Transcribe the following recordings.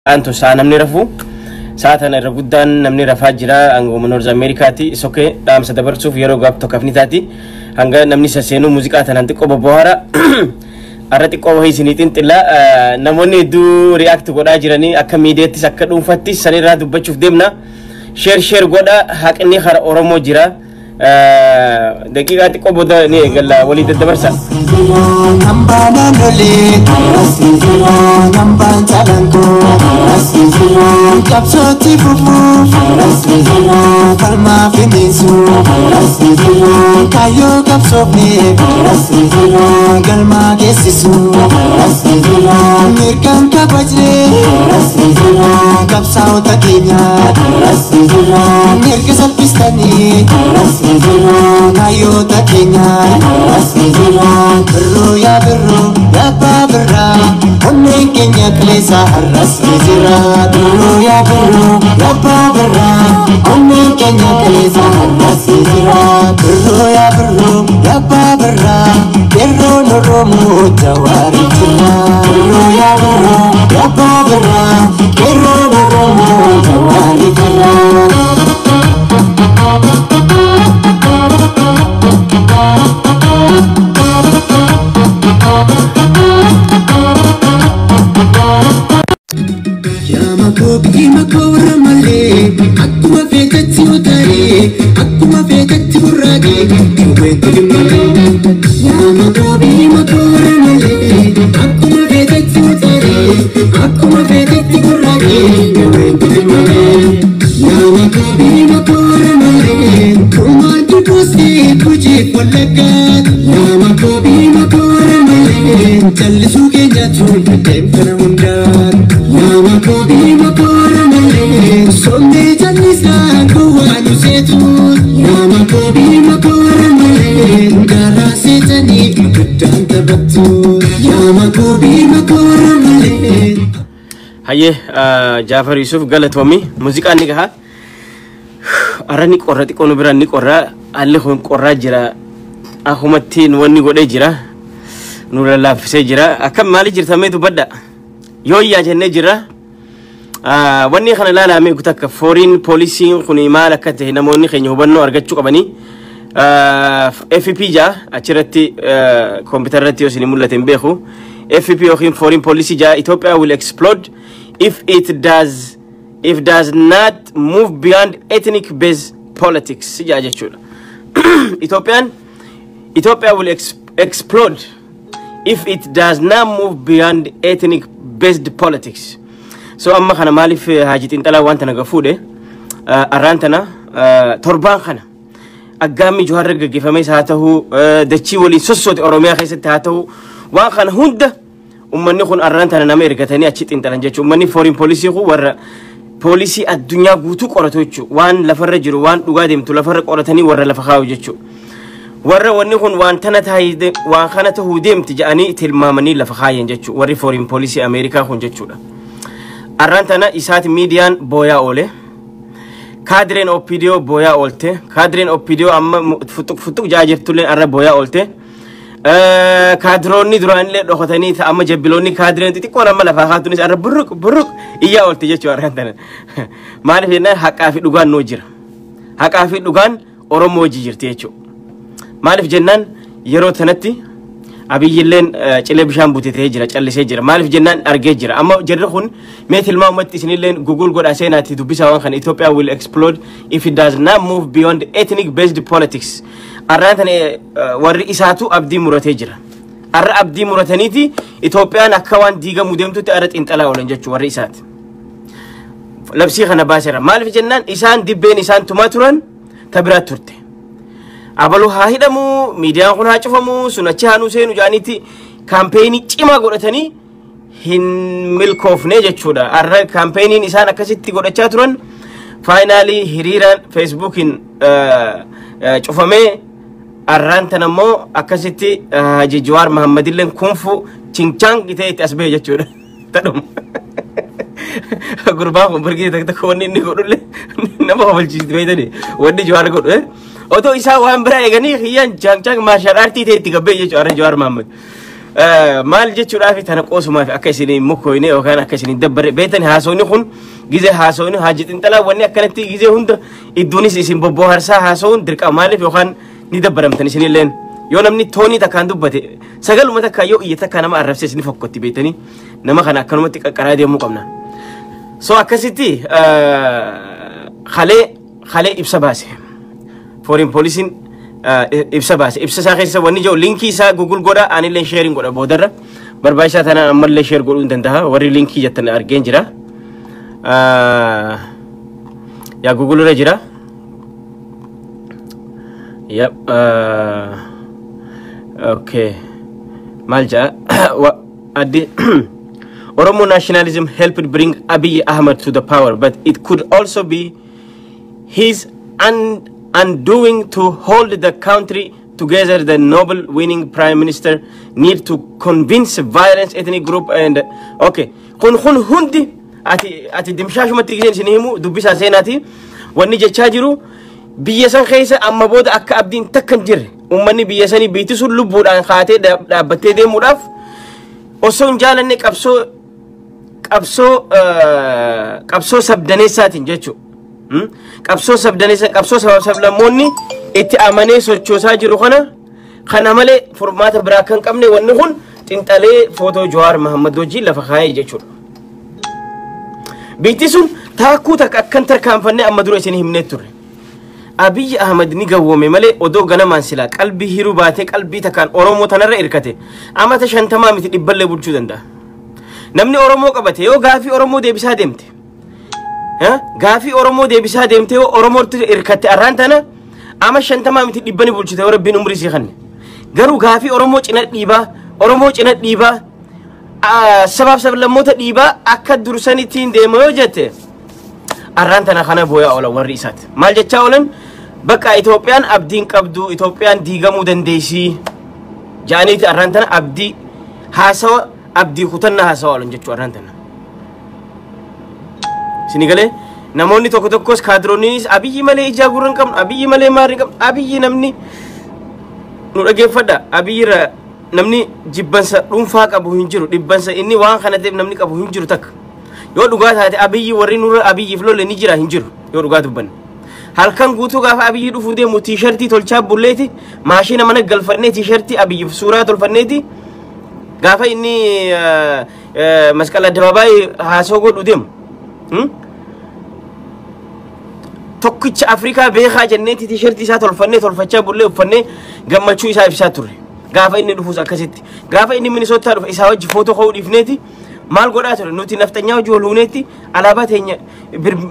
Sa'aan tun sa'a namni rafu. Sa'a tana irra guddaan namni rafaa jira hanguma North Ameerikaatti sokee dhaamsa dabarsuuf yeroo gaaf tokkoof ni taati. Hanga namni sasseenuu muuziqaa tanaan xiqqoo bobbohaara. Har'a xiqqoo wahii isinii xinxilla. Namoonni hedduu react godhaa jiranii akka miidiyaattis akka dhuunfattis sanirraa dubbachuuf deemna. Share share godha, haqni hara Oromoo jira. Daqiiqaa xiqqoo booda ni eegalla, walii daddabarsa. Hambaan lolee, hambaan calankoo, qabsootti fufuuf, falmaa finiisu, kaayyoo qabsoofneef galmaa geessisu, mirgaan kabajnee qabsaa'ota keenya, mirga salphistanii kaayyoota keenya. Birruu yaa birruu yaa birraa, onneen keenya qilleessa har'as ni jira. Birruu yaa birruu yaa birraa, onneen keenya qilleessa har'as ni jira. Birruu yaa birruu yaa birraa, qeerroon Oromoo Jawaari jira. Birruu yaa birruu yaa birraa, qeerroon Oromoo Jawaari jira. Yaama koo biyyi koo warra malee, akkuma feetetti utaalee, akkuma feetetti burraaqee, qawweetti dhimmalee. Yaama koo biyyi koo warra malee, akkuma feetetti utaalee, akkuma feetetti burraaqee, qawweetti dhimmalee. Yaama koo biyyi koo warra malee, kumaatti gosti gujiif Wallaggaa. Yaama koo biyyi koo warra malee, callisuu keenyaatu deemtana hundaa. Yaama koo biyyi koo warra malee, somnee jallisaa gowwaa nu seetu. Yaama koo biyyi koo warra malee, garaa seetanii guddaan taphattu. Yaama koo biyyi koo warra malee. Hayyee, Jaafar Yusuf, galatoomi, muuziqaan ni gaha. Har'a ni qorra, xiqqoo nu biraan ni qorra, haalli kun qorraa jira. Akkumatti nu wanni godhee jira. Nu lallaaffisee jira. Akkam maali jirtamee dubbadha. Yoo iyyaa jennee jira. Wanni kana ilaalamee takka foreign policyn kun maal akka ta'e namoonni keenya hubannoo argachuu qabanii. FP jaa achirratti koompitara irratti yoo isin mul'ate hin beeku. FP yookiin foreign policy jaa, "Ethiopia will explode if does not move beyond ethnic based politics" jaa jechuudha. Ethiopia will explode if it does not move beyond ethnic based politics. So amma kana maaliif Haji Xinxalaa waan tana gafuudhe arraan tana torbaan kana aggaammi Jawaarra gaggeeffames haa ta'u, dachii waliin sossoote Oromiyaa keessatti haa ta'u, waan kana hunda ummanni kun arraan tana nama ergatanii achi xinxalan jechuudha. Ummanni foreign policy kun warra poolisii addunyaa guutuu qoratu jechuudha. Waan lafarra jiru, waan dhugaa deemtu lafarra qoratanii warra lafa kaa'u jechuudha. Warra wanni kun waan tana taa'ee waan kana ta'uu deemti jedhanii tilmaamanii lafa kaayan jechuudha. Warri foreign policy Ameerikaa kun jechuudha. Arraan tana isaati miidiyaan booyaa oole. Kaadireen OPDO booyaa oolte. Kaadireen OPDO amma fuxuq fuxuq jaa jirtulleen arra booyaa oolte. Kaadiroonni duraanillee dhokatanii amma jabbiloonni kaadireen xixiqqoon amma lafaa kaatunis arra burruq burruq iyyaa oolte jechuudha arraan tana. Maaliif jennaan haqaa fi dhugaan nuu jira. Haqaa fi dhugaan Oromoo wajji jirti jechuudha. Maaliif jennaan yeroo tanatti Abiyyilleen cilee bishaan butetee jira, callisee jira. Maaliif jennaan argee jira. Amma jarri kun mee tilmaamumatti isinilleen Google godhaa seenaatti dubbisaa waan kana, "Ethiopia will explode if it does not move beyond ethnic based politics." Arraan tana warri isaatu abdii muratee jira. Arra abdii murataniiti Itoophiyaan akka waan diigamuu deemtutti arra xinxalaa oolan jechuudha warri isaati. Labsii kana baaseera. Maaliif jennaan isaan dibbeen isaan tumaa turan ta biraatti turte. Abaluu haa hidhamu, miidiyaan kun haa cufamu, sun achi haa nu seenu jedhaniitti kaampeenii cimaa godhatanii hin milkoofne jechuudha. Har'a kaampeeniin isaan akkasitti godhachaa turan finally hiriiraan Facebookiin cufamee, arraan tan ammoo akkasitti Haji Jawaar Mahammadilleen kunfu chinchaan ta'e itti as bahe jechuudha. Tadhuma. Gurbaan kun birgii takka takka wanni inni godhullee nama kofalchiisti beektanii wanni Jawaar godhu. Otoo isaa waan biraa eeganii kiyyaan chaang chaang martial artii ta'e itti gabbee jechuudha har'a Jawaar Mahammad. Maal jechuudhaaf, tana qoosumaaf akka isin hin mukkooyne yookaan akka isin hin dabbarre beektan. Haasawni kun gizee haasawni haaji xinxalaa wanni akkanatti gizee hunda idduunis isin bobboharsaa haasawuun dirqama. Maaliif yookaan ni dabbaramtan isinilleen? Yoo namni toonii takkaan dubbate, sagaluma takkaan yoo iyya takkaa nama arrabse, isin fokkotti beektanii nama kana akkanumatti qaqqaraa deemuu qabna. So akkasitti kalee ibsa baase. Foreign policyn ibsa baase. Ibsa isaa keessa wanni jiru, linkii isaa Google godha, anillee sharing godha boodarra. Barbaachisaa tanaan ammallee share godhuu hin danda'a. Warri linkii jettan argeen jira. Yaa Google irra jira. Yep. Okay. Maal jedha? Addi Oromo nationalism helped bring Abiy Ahmed to the power, but it could also be his undoing. To hold the country together, the Nobel winning prime minister need to convince violence ethnic group and okay. Kun hundi ati dimshaashumatti giseen isin himu dubbisaa seenaati. Wanni jechaa jiru, biyya san keessa amma booda akka abdiin takka hin jirre, uummanni biyya sanii biitti sun lubbuudhaan kaatee dhaabbattee deemuudhaaf osoo hin jaalanne qabsoo sabdaneessaatiin jechuudha. Qabsoo sabdaneessa, qabsoo sabab sablammoonni itti amanee sochoosaa jiru kana malee furmaata biraa kan qabne wanni kun xinxalee footoo Jawaar Mahammad wajjin lafa kaayee jechuudha. Biitti sun taakkuu takka akkan tarkaanfannee amma dura isin himnee turre. Abiyyi Ahmad ni gawwoome malee odoo ganamaan silaa qalbii hiruu baatee qalbii takkaan Oromoo tanarra hirkate, amata 50 miti, 100llee bulchuu danda'a. Namni Oromoo qabate yoo gaafii Oromoo deebisaa deemte, gaafii Oromoo deebisaa deemte, yoo Oromootti hirkatte, arraan tana ama 50 miti, 100 ni bulchite yoo Rabbiin umrii sii kanne. Garuu gaafii Oromoo cina dhiibaa, Oromoo cina dhiibaa, sabaaf sablammoota dhiibaa akka dursanittiin deema yoo jette, arraan tana kana booyaa oolan warri isaati. Maal jechaa oolan? Bakka Itoophiyaan abdiin qabdu, Itoophiyaan diigamuu dandeessii jaaniiti arraan tana abdii haasawa, abdii kutannaa haasawa oolan jechuu arraan tana. Isinii galee? Namoonni tokko tokkos, kaadiroonnis, Abiyyi malee ijaa gurra hin qabnu, Abiyyi malee maal hin qabnu, Abiyyi namni nu dhageeffadha. Abiyyi irra namni jibbansa dhuunfaa qabu hin jiru, dhibbansa inni waan kana ta'eef namni qabu hin jiru takka. Yoo dhugaa taate, Abiyyi warri nurra Abiyyiif lolle ni jira? Hin jiru yoo dhugaa dubbanne. Halkan guutuu gaafa Abiyyi dhufuu deemu tiishartii tolchaa bulleeti, maashina mana galfannee tiishartii Abiyyiif suuraa tolfanneeti, gaafa inni masqala addabaabaayii haasoo godhu deemu. Tokkicha Afrikaa beekaa jenneeti tiishartii isaa tolfannee tolfachaa bullee uffannee gammachuu isaa ibsaa turre. Gaafa inni dhufus akkasitti. Gaafa inni Minisootaa dhufe isaa wajji footoo ka'uu dhiifneeti maal godhaa ture? Nuti nafxanyaa wajji wal huuneetti alaabaa teenya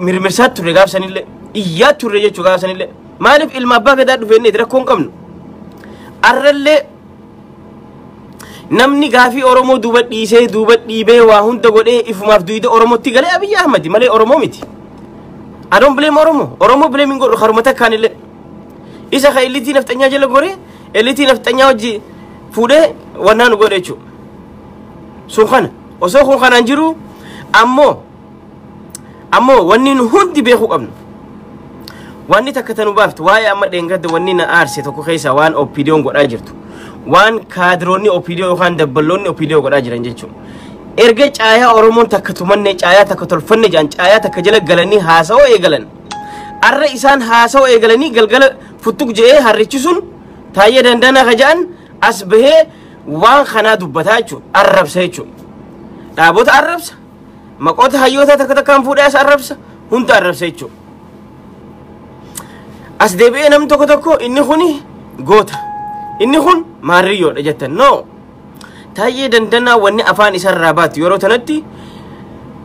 mirmirsaa turre gaaf sanillee. Iyyaa turre jechuu gaaf sanillee. Maaliif? Ilma abbaa gadaa dhufe inni rakkoo hin qabnu. Arrallee namni gaafii Oromoo duuba dhiisee, duuba dhiibee, waa hunda godhee ifumaaf duyda Oromootti galee Abiyyi Ahmadi malee Oromoo miti. I don't blame Oromo. Oromoo blame hin godhu haruma takkaan illee. Isa ka eliitii nafxanyaa jala goree eliitii nafxanyaa wajji fuudhee wannaa nu godhe jechuudha. Sun kana osoo kun kanaan jiru ammoo wanni nu hundi beekuu qabnu. Wanni takka tanu baaftu, waa'ee amma dheengadda wanni na aarse tokko keessa waan OPDO'n godhaa jirtu. Waan kaadiroonni OPDO yookaan dabballoonni OPDO godhaa jiran jechuudha. Erga caayaa Oromoon takka tumanne, caayaa takka tolfanne jedhan, caayaa takka jala galanii haasawoo eegalan. Arra isaan haasawoo eegalanii galgala futtuk je'ee harrichi sun Taayyee Dandanaa ka jedhan as bahee waan kanaa dubbataa jechuudha. Arrabsa jechuudha. Dhaabota arrabsa. Maqoota hayyoota takka takkaan fuudhee as arrabsa. Hunda arrabsa jechuudha. As deebi'ee namni tokko tokko inni kuni goota. Inni kun maarriyyoodha jettan. No. Taayyee Dandanaa wanni afaan isarraa baatu yeroo tanatti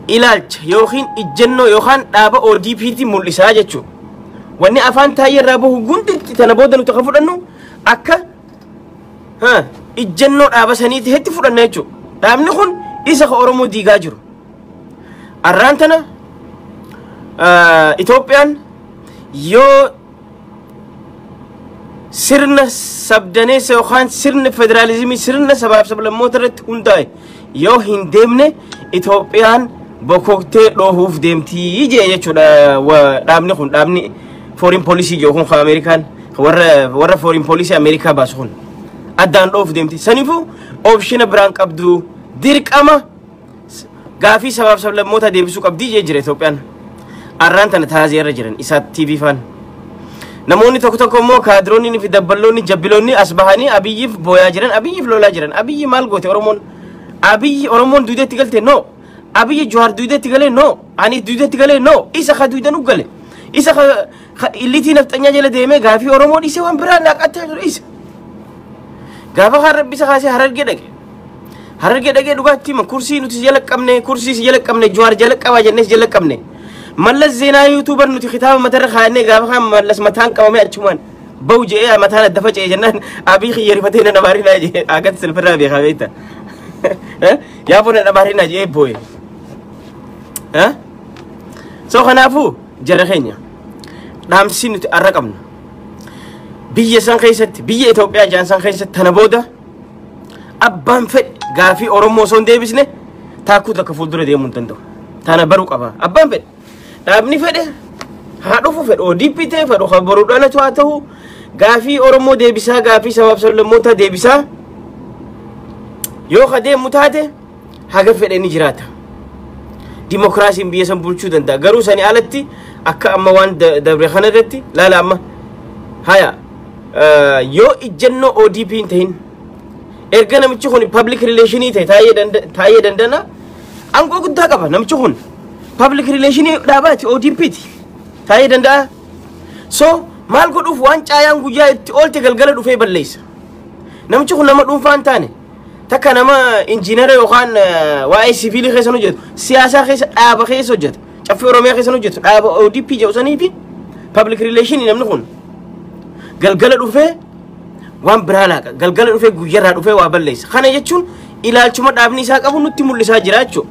ilaalcha yookiin ijjennoo yookaan dhaaba ODP'ti mul'isaa jechuudha. Wanni afaan Taayyee irraa bahu hundi tana booda nuti kan fudhannu akka ijjennoo dhaaba saniiti hetti fudhanna jechuudha. Dhaabni kun isa ka Oromoo diigaa jiru. Arraan tana Itoophiyaan yoo sirna sabdaneessa yookaan sirna federaalizimii, sirna sabaaf sablammoota irratti hundaa'e yoo hin deemne, Itoophiyaan bokoktee dhoohuuf deemtii jee jechuudha. Dhaabni kun, dhaabni foreign policy jedhu kun, kan Ameerikaan warra foreign policy Ameerikaa baasu kun, addaan dhoohuuf deemti. Saniifuu Option biraan qabdu, dirqama gaafii sabaaf sablammoota deebisuu qabdii jee jira Itoophiyaan. Arraan tana taazee irra jiran isaa TV faan. Namoonni tokko tokko immoo kaadiroonni fi dabballoonni jabbiloonni as bahanii Abiyyiif booyaa jiran, Abiyyiif lolaa jiran. Abiyyi maal goote Oromoon? Abiyyi Oromoon duudeetti galte? No. Abiyyi Jawaar duudeetti galee? No. Ani duudeetti galee? No. Isa ka duudanuu gale. Isa ka illitii nafxanyaa jala deemee gaafii Oromoo dhiisee waan biraa laaqattee jiru isa. Gaafa kaan Rabbi isa kaasee Harargee dhaqe. Harargee dhaqee dhugaatti hima, kursii nuti si jala qabne, kursii si jala qabne, Jawaar jala qabaa jennee si jala qabne. Mallas Zeenaa YouTuber nuti kitaaba matarra kaa'annee gaafa kaan Mallas mataan qabamee achumaan bahu je'ee mataan adda faca'e jennaan Abiy xiyyerifatee na nabaarinaa je'ee akkatti silfirraa beekaa beekta. Yaafoo na nabaarinaa je'ee boo'e. So kanaafuu jara keenya, dhaamsi nuti arra qabnu biyya san keessatti, biyya Itoophiyaa jaan san keessatti, tana booda abbaan fedhe gaafii Oromoo osoo hin deebisne taakkuu takka fuuldura deemuu hin danda'u. Tana baruu qaba. Abbaan fedhe, dhaabni fedhe haa dhufu, fedhu ODP ta'e, fedhu kan boruu dhalatu haa ta'u, gaafii Oromoo deebisaa, gaafii sabaaf sablammootaa deebisaa yoo ka deemu taate haga fedhe ni jiraata. Dimokiraasiin biyya san bulchuu danda'a. Garuu sani alatti akka amma waan dabre kana irratti laala, amma haya yoo ijjannoo ODP hin tahin, erga namichi kun public relationii ta'e, taa'ee dandana aangoo guddaa qaba. Namichi kun public relationii dhaabaati ODP ti taa'ee danda'a. So maal godhuuf waan caayaan guyyaa itti oolte galgala dhufee balleessa? Namichi kun nama dhuunfaa hin taane takka, nama injiinara yookaan waa'ee siviilii keessa hojjetu, siyaasaa keessa, dhaaba keessa hojjetu, Caffee Oromiyaa keessa hojjetu, dhaaba ODP jedhu sanii fi public relationii. Namni kun galgala dhufee waan biraa laaqa, galgala dhufee guyyarraa dhufee waa balleessa. Kana jechuun ilaalchuma dhaabni isaa qabu nutti mul'isaa jira jechuudha.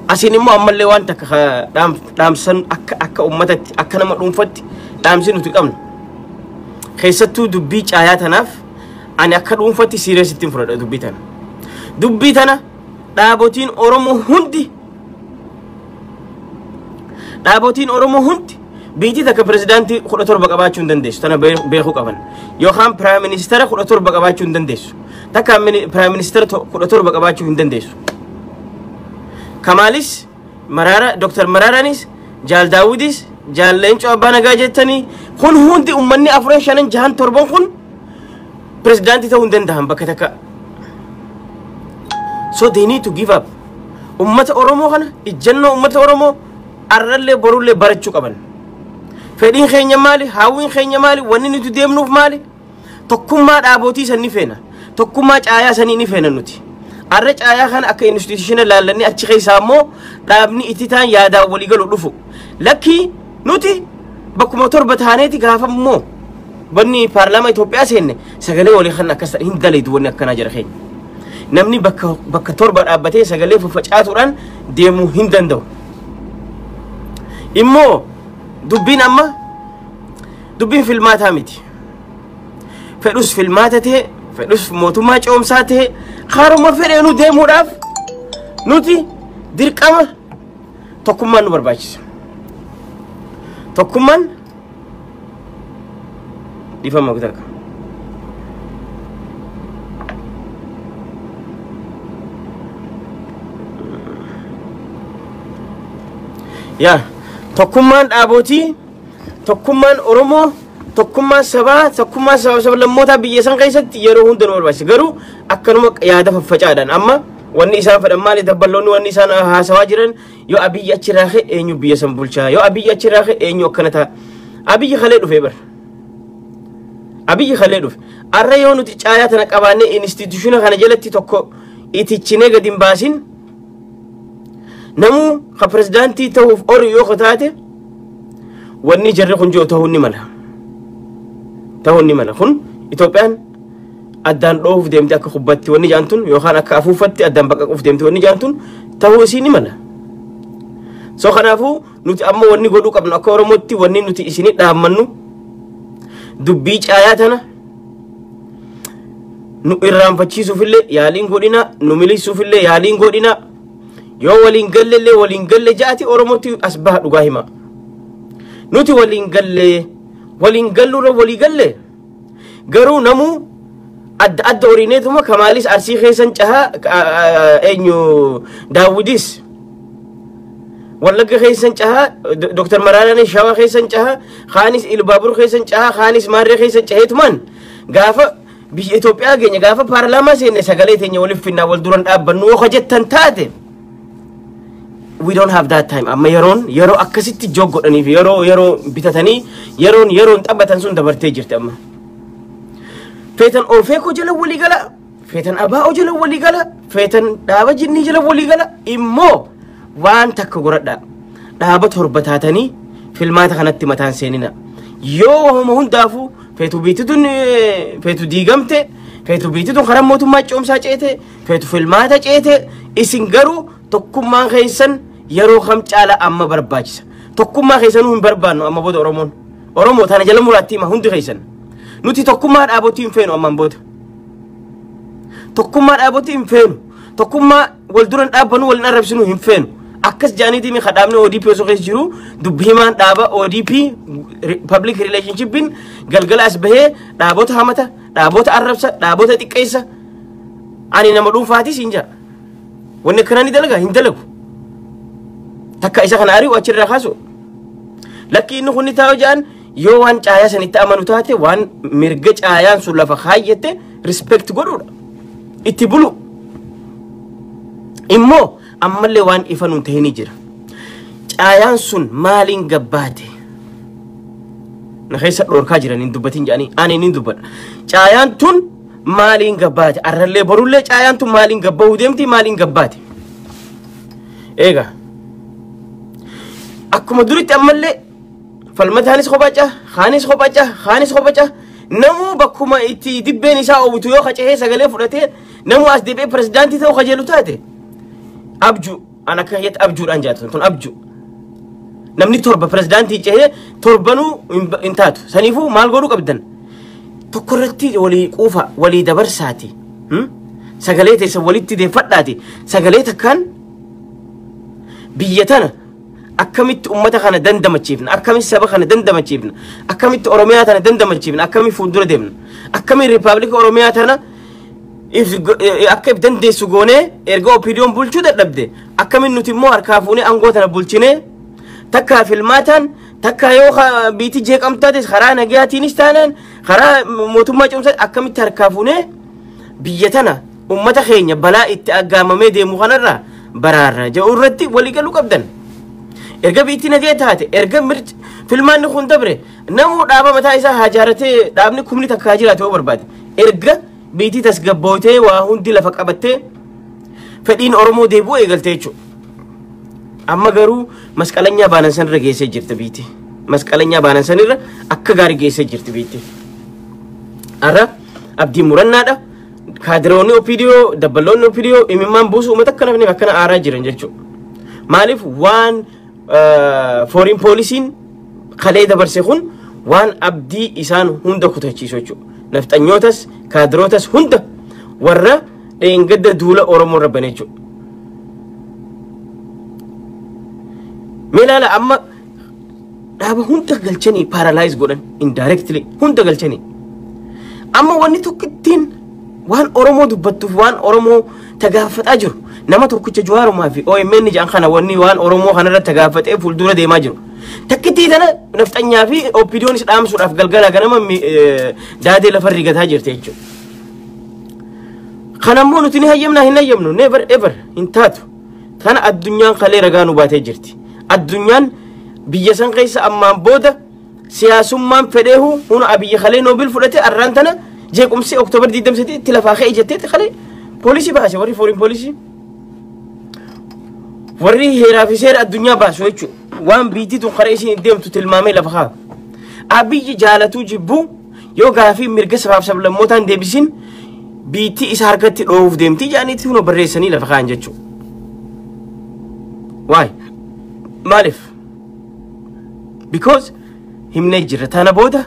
Asiin immoo ammallee waan takka dhaamsan akka ummatatti, akka nama dhuunfatti dhaamsi nuti qabnu, keessattuu dubbii caayaa tanaaf, ani akka dhuunfatti serious ittiin fudhadha dubbii tana. Dubbii tana dhaabotiin Oromoo hundi, dhaabotiin Oromoo hundi, biyyi takka pirezidaantii 17 qabaachuu hin dandeessu, tana beekuu qaban, yookaan prime ministeera 17 qabaachuu hin dandeessu, takka prime ministeera 17 qabaachuu hin dandeessu. Kamaalis Maraara, Dr. Maraaraanis, Jaal Daawudis, Jaal Leencoo Abbaa Nagaa jettanii kun hundi, uummanni afuran shanan jahan torban kun pirezidaantii ta'uu hin danda'an bakka takka. So they need to give up. Ummata Oromoo kana, ijjannoo ummata Oromoo arrallee borullee barachuu qaban. Fedhiin keenya maali? Hawwiin keenya maali? Wanni nuti deemnuuf maali? Tokkummaa dhaabotii san ni feena. Tokkummaa caayaa sanii ni feena nuti. Arra caayaa kana akka institutiona laallannee achi keessaa immoo dhaabni itti ta'an yaadaan walii galu dhufu. Lakkii, nuti bakkuma torba taaneeti gaafa immoo wanni paarlaamaa Itoophiyaa seenne sagalee walii kan akkas hin dalaydu wanni akkanaa jira keenya. Namni bakka torba dhaabbatee sagalee faffacaatuudhaan deemuu hin danda'u. Immoo dubbiin amma dubbiin filmaataa miti. Fedhus filmaata ta'e, fedhus mootummaa ce'umsaa ta'e, karuma fedheenu deemuudhaaf nuti dirqama tokkummaan nu barbaachisa. Tokkummaan, dhiifama takka. Yaa tokkummaan dhaabotii, tokkummaan Oromoo, tokkummaan sabaa, tokkummaan saba sablammootaa biyya san keessatti yeroo hunda nu barbaachisa. Garuu akkanuma yaada faffacaadhaan amma wanni isaan fedhan maali? Dabballoonni wanni isaan haasawaa jiran, yoo Abiyyi achi raake eenyu biyya san bulchaa, yoo Abiyyi achi raake eenyu akkana ta'a? Abiyyi kalee dhufee bara. Abiyyi kalee dhufe. Arra yoo nuti caayaa tana qabaannee institutiona kana jalatti tokko itichinee gadi hin baasin, namuu ka pirezidaantii ta'uuf oru yoo ka taate, wanni jarri kun jiru ta'uu ni mala. Ta'uu ni mala. Kun Itoophiyaan addaan dhoohuuf deemte akka kubbatti wanni jaantun, yookaan akka afuuffatti addaan baqaquuf deemte wanni jaantun ta'uu isii ni mala. So kanaafuu nuti amma wanni godhuu qabnu, akka Oromootti wanni nuti isinii dhaammannu, dubbii caayaa tana nu irraanfachiisuufillee yaaliin godhina, nu milisuufillee yaaliin godhina, yoo waliin galleillee waliin galle ja'ati Oromootti as baha dhugaa hima. Nuti waliin galle, waliin galluurra walii galle, garuu namuu Adda adda horiineetuma Kamaalis Arsii keessan cahaa, eenyu Daawudis Wallagga keessan cahaa, Dooktar Maraaraanis Shawaa keessan cahaa, Kaanis Ilbaabur keessan cahaa, Kaanis Maarree keessan caheetumaan gaafa biyya Itoophiyaa geenya, gaafa paarlaamaa seenne, sagalee teenya waliif finnaa wal duran dhaabbannu yoo jettan taate, we don't have that time. Amma yeroon yeroo akkasitti joog godhaniif, yeroo bitatanii, yeroon yeroon taphatan sun dabartee jirti. Amma feetan Ofeekoo jala walii gala, feetan Abaa'oo jala walii gala, feetan dhaaba jinnii jala walii gala. Immoo waan takka goradha: dhaaba 7 taatanii filmaata kanatti mataan seenina. Yoo wahuma hundaafuu feetu biitti tun feetu diigamte, feetu biitti tun karaa mootummaa ce'umsaa ceete, feetu filmaata ceete, isin garuu tokkummaan keessan yeroo kam caala amma barbaachisa. Tokkummaa keessanuu hin barbaannu amma booda. Oromoon Oromoo tana jala muraatti hima hundi keessan: nuti tokkummaa dhaabotii hin feenu. Ammaan booda tokkummaa dhaabotii hin feenu, tokkummaa wal duran dhaabbannu, wal hin arrabsinu hin feenu. Akkas jaaniitii mi kadhaabni ODP osoo keessa jiru, dubbi himaan dhaaba ODP public relationshipin galgala as bahee dhaabota hamata, dhaabota arrabsa, dhaabota xiqqeessa. Ani nama dhuunfaatis hin jaa, wanni akkanaa ni dalaga hin dalagu. Takka isa kana ari'u achirraa kaasu, lakki inni kun ni taa'u ja'an. Yoo waan caayaa sanitti amanu taate, waan mirga caayaan sun lafa kaayyette respect godhuudha, itti bulu. Immoo ammallee waan ifa nuun tahini jira. Caayaan sun maaliin gabbaate? Na keessa dhoorkaa jiran, hin dubbatin jedhanii, ani hin dubbadha. Caayaan tun maaliin gabbaate? Arrallee borullee caayaan tun maaliin gabbahuu deemti? Maaliin gabbaate? Eega akkuma duritti ammallee Falmataanis kophaca, kaanis kophaca, kaanis kophaca. Namuu bakkuma itti dibbeen isaa oowwitu yoo kacahee sagalee fudhatee, namuu as deebi'ee pirezidaantii ta'uu kajeelu taate, abjuu an akka hiyyatti abjuudhaan jaatu tun abjuu. Namni 7 pirezidaantii cehee torbanuu hin taatu. Saniifuu maal godhuu qabdan? Tokko irratti walii quufa walii dabarsaati. Sagalee teessan walitti deeffadhaati. Sagalee takkaan biyya tana akkamitti ummata kana dandamachiifna, akkamitti saba kana dandamachiifna, akkamitti Oromiyaa tana dandamachiifna, akkamitti fuuldura deemna, akkamitti Riippaabilika Oromiyaa tana akka if dandeessu goonee, erga OPDOn bulchuu dadhabde akkamitti nuti immoo harkaa fuunee aangoo tana bulchinee, takkaa filmaataan, takkaa yoo biitti jeeqamtaates karaa nagayaatiinis taanaan karaa mootummaa cimsaa, akkamitti harkaa fuunee biyya tana ummata keenya balaa itti aggaamamee deemu kanarraa baraarra jedhu irratti walii galuu qabdan. Erga biitti nagaya taate, erga filmaanni kun dabre, namuu dhaaba mataa isaa haa jaaratee, dhaabni kumni takka haa jiraate yoo barbaade. Erga biitti tasgabbootee, waa hundi lafa qabattee, fedhiin Oromoo deebi'uu eegalte jechuudha. Amma garuu masqalanyaa baanan sanirra geessee jirti biitti. Masqalanyaa baanan sanirra akka gaarii geessee jirti biitti. Har'a abdii murannaadha. Kaadiroonni OPDO, dabballoonni OPDO imimmaan buusu uummata akka nafni akkana aaraa jiran jechuudha. Maaliif? Waan foreign policyn kalee dabarse kun waan abdii isaan hunda kutachiisu jechuudha. Nafxanyootas, kaadirootas, hunda warra dheengadda duula Oromoo irra bane jechuudha. Mee ilaala, amma dhaaba hunda galchanii paralyze godhan, indirectly hunda galchanii. Amma wanni tokko ittiin waan Oromoo dubbattuuf, waan Oromoo tagaafataa jiru nama tokkicha Jawaarumaa fi OMN jedhan kana, wanni waan Oromoo kanarratti tagaafatee fuuldura deemaa jiru. Takkittii tana nafxanyaa fi OPDOnis dhaamsuudhaaf galgala ganama daadee lafa rigataa jirti jechuudha. Kanammoo nuti ni hayyamnaa? Hin hayyamnu, never ever, hin taatu. Kana addunyaan kalee ragaa nu baatee jirti. Addunyaan biyya san keessa ammaan booda siyaasummaan fedheehu huna Abiyyi kalee Nobel fudhate. Arraan tana jeequmsi October 28 itti lafaa ka'e jetteetti kalee policy baase warri foreign policy. Warri heeraa fi seera addunyaa baasu jechuudha. Waan biitii tun karaa isiin deemtu tilmaamee lafa kaa. Abiyyi jaalatuu jibbuu, yoo gaafii mirga sabaaf sablammootaan deebisin, biitti isa harkatti dhoohuuf deemtii jedhaniitti huna barreessanii lafa kaan jechuudha. Waay maaliif? Because himnee jirra, tana booda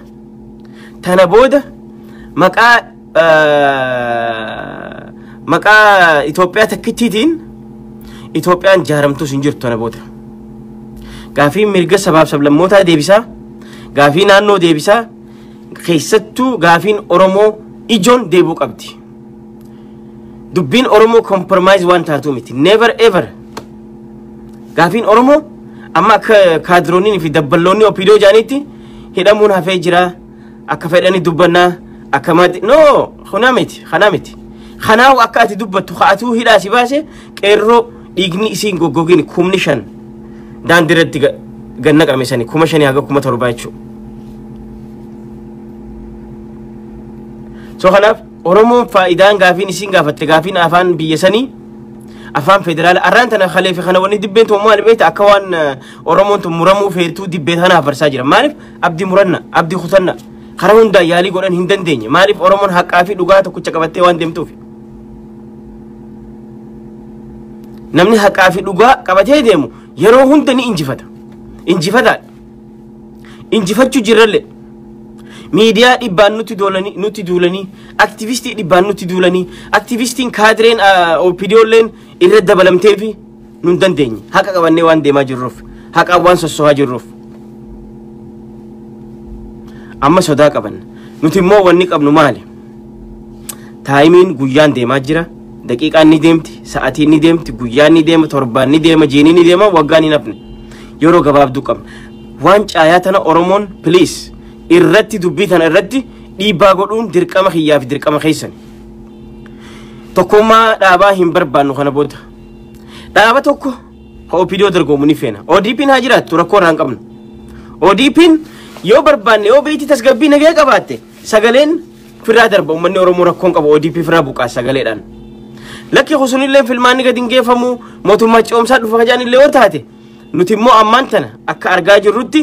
maqaa Itoophiyaa takkittiitiin Itoophiyaan jaaramtus hin jirtu tana booda. Gaafii mirga sabaaf sablammootaa deebisaa, gaafii naannoo deebisaa, keessattuu gaafiin Oromoo Ijoon deebuu qabdi. Dubbiin Oromoo compromise waan taatu miti. Never ever. Gaafiin Oromoo amma akka kaadiroonni fi dabballoonni OPDO jaanitti hidhamuun hafee jira. Akka fedhanii dubbannaa akka maatti, no, kanaa miti, kanaa miti. Kanaaf akka ati dubbattu ka'atuu hidhaa si baase qeerroo dhiigni isiin goggogin 5,000 daandii irratti ganna qame sani 5,000 haga 7,000 jechuudha. So kanaaf Oromoon faayidaan gaafiin isiin gaafatte gaafiin afaan biyya sanii afaan federaala arraan tana kalee fi kana wanni dibbeen tun maal beekta, akka waan Oromoon tun muramuu feetuu dibbee tana afarsaa jira. Maaliif abdii muranna, abdii kutanna, karaa hundaa yaalii godhan hin dandeenye? Maaliif? Oromoon haqaa fi dhugaa tokkicha qabattee waan deemtuuf. Namni haqaa fi dhugaa qabatee deemu yeroo hunda ni injifata. Injifataadha. Injifachuu jirrallee. Miidiyaa dhibbaan nutti duulanii, nutti duulanii, aktivistii dhibbaan nutti duulanii, aktivistiin kaadireen OPDOlleen irra dabalamtee fi nu hin dandeenye. Haqa qabannee waan deemaa jirruuf, haqaan waan sossohaa jirruuf. Amma sodaa qabanna. Nuti immoo wanni qabnu maali? Timeiin guyyaan deemaa jira. Daqiiqaan ni deemti, sa'aatiin ni deemti, guyyaan ni deema, torbaan ni deema, jiini ni deema, waggaan hin hafne. Yeroo gabaabduu qabna. Waan caayaa tana Oromoon please irratti dubbii tana irratti dhiibbaa godhuun dirqama kiyyaa fi dirqama keessan. Tokkummaa dhaabaa hin barbaannu kana booda. Dhaaba tokko ka OPDO dorgomu ni feena. ODP'n haa jiraattu, rakkoo irraa hin qabnu. ODP'n yoo barbaanne, yoo beekti tasgabbii nagaya qabaatte, sagaleen firraa darba. Uummanni Oromoo rakkoon qabu, ODP firraa buqaa sagaleedhaan. Lakki kusunillee filmaanni gadi hin geeffamu, mootummaa ce'umsaa dhufa kajaan illee yoo taate, nuti immoo ammaan tana akka argaa jirrutti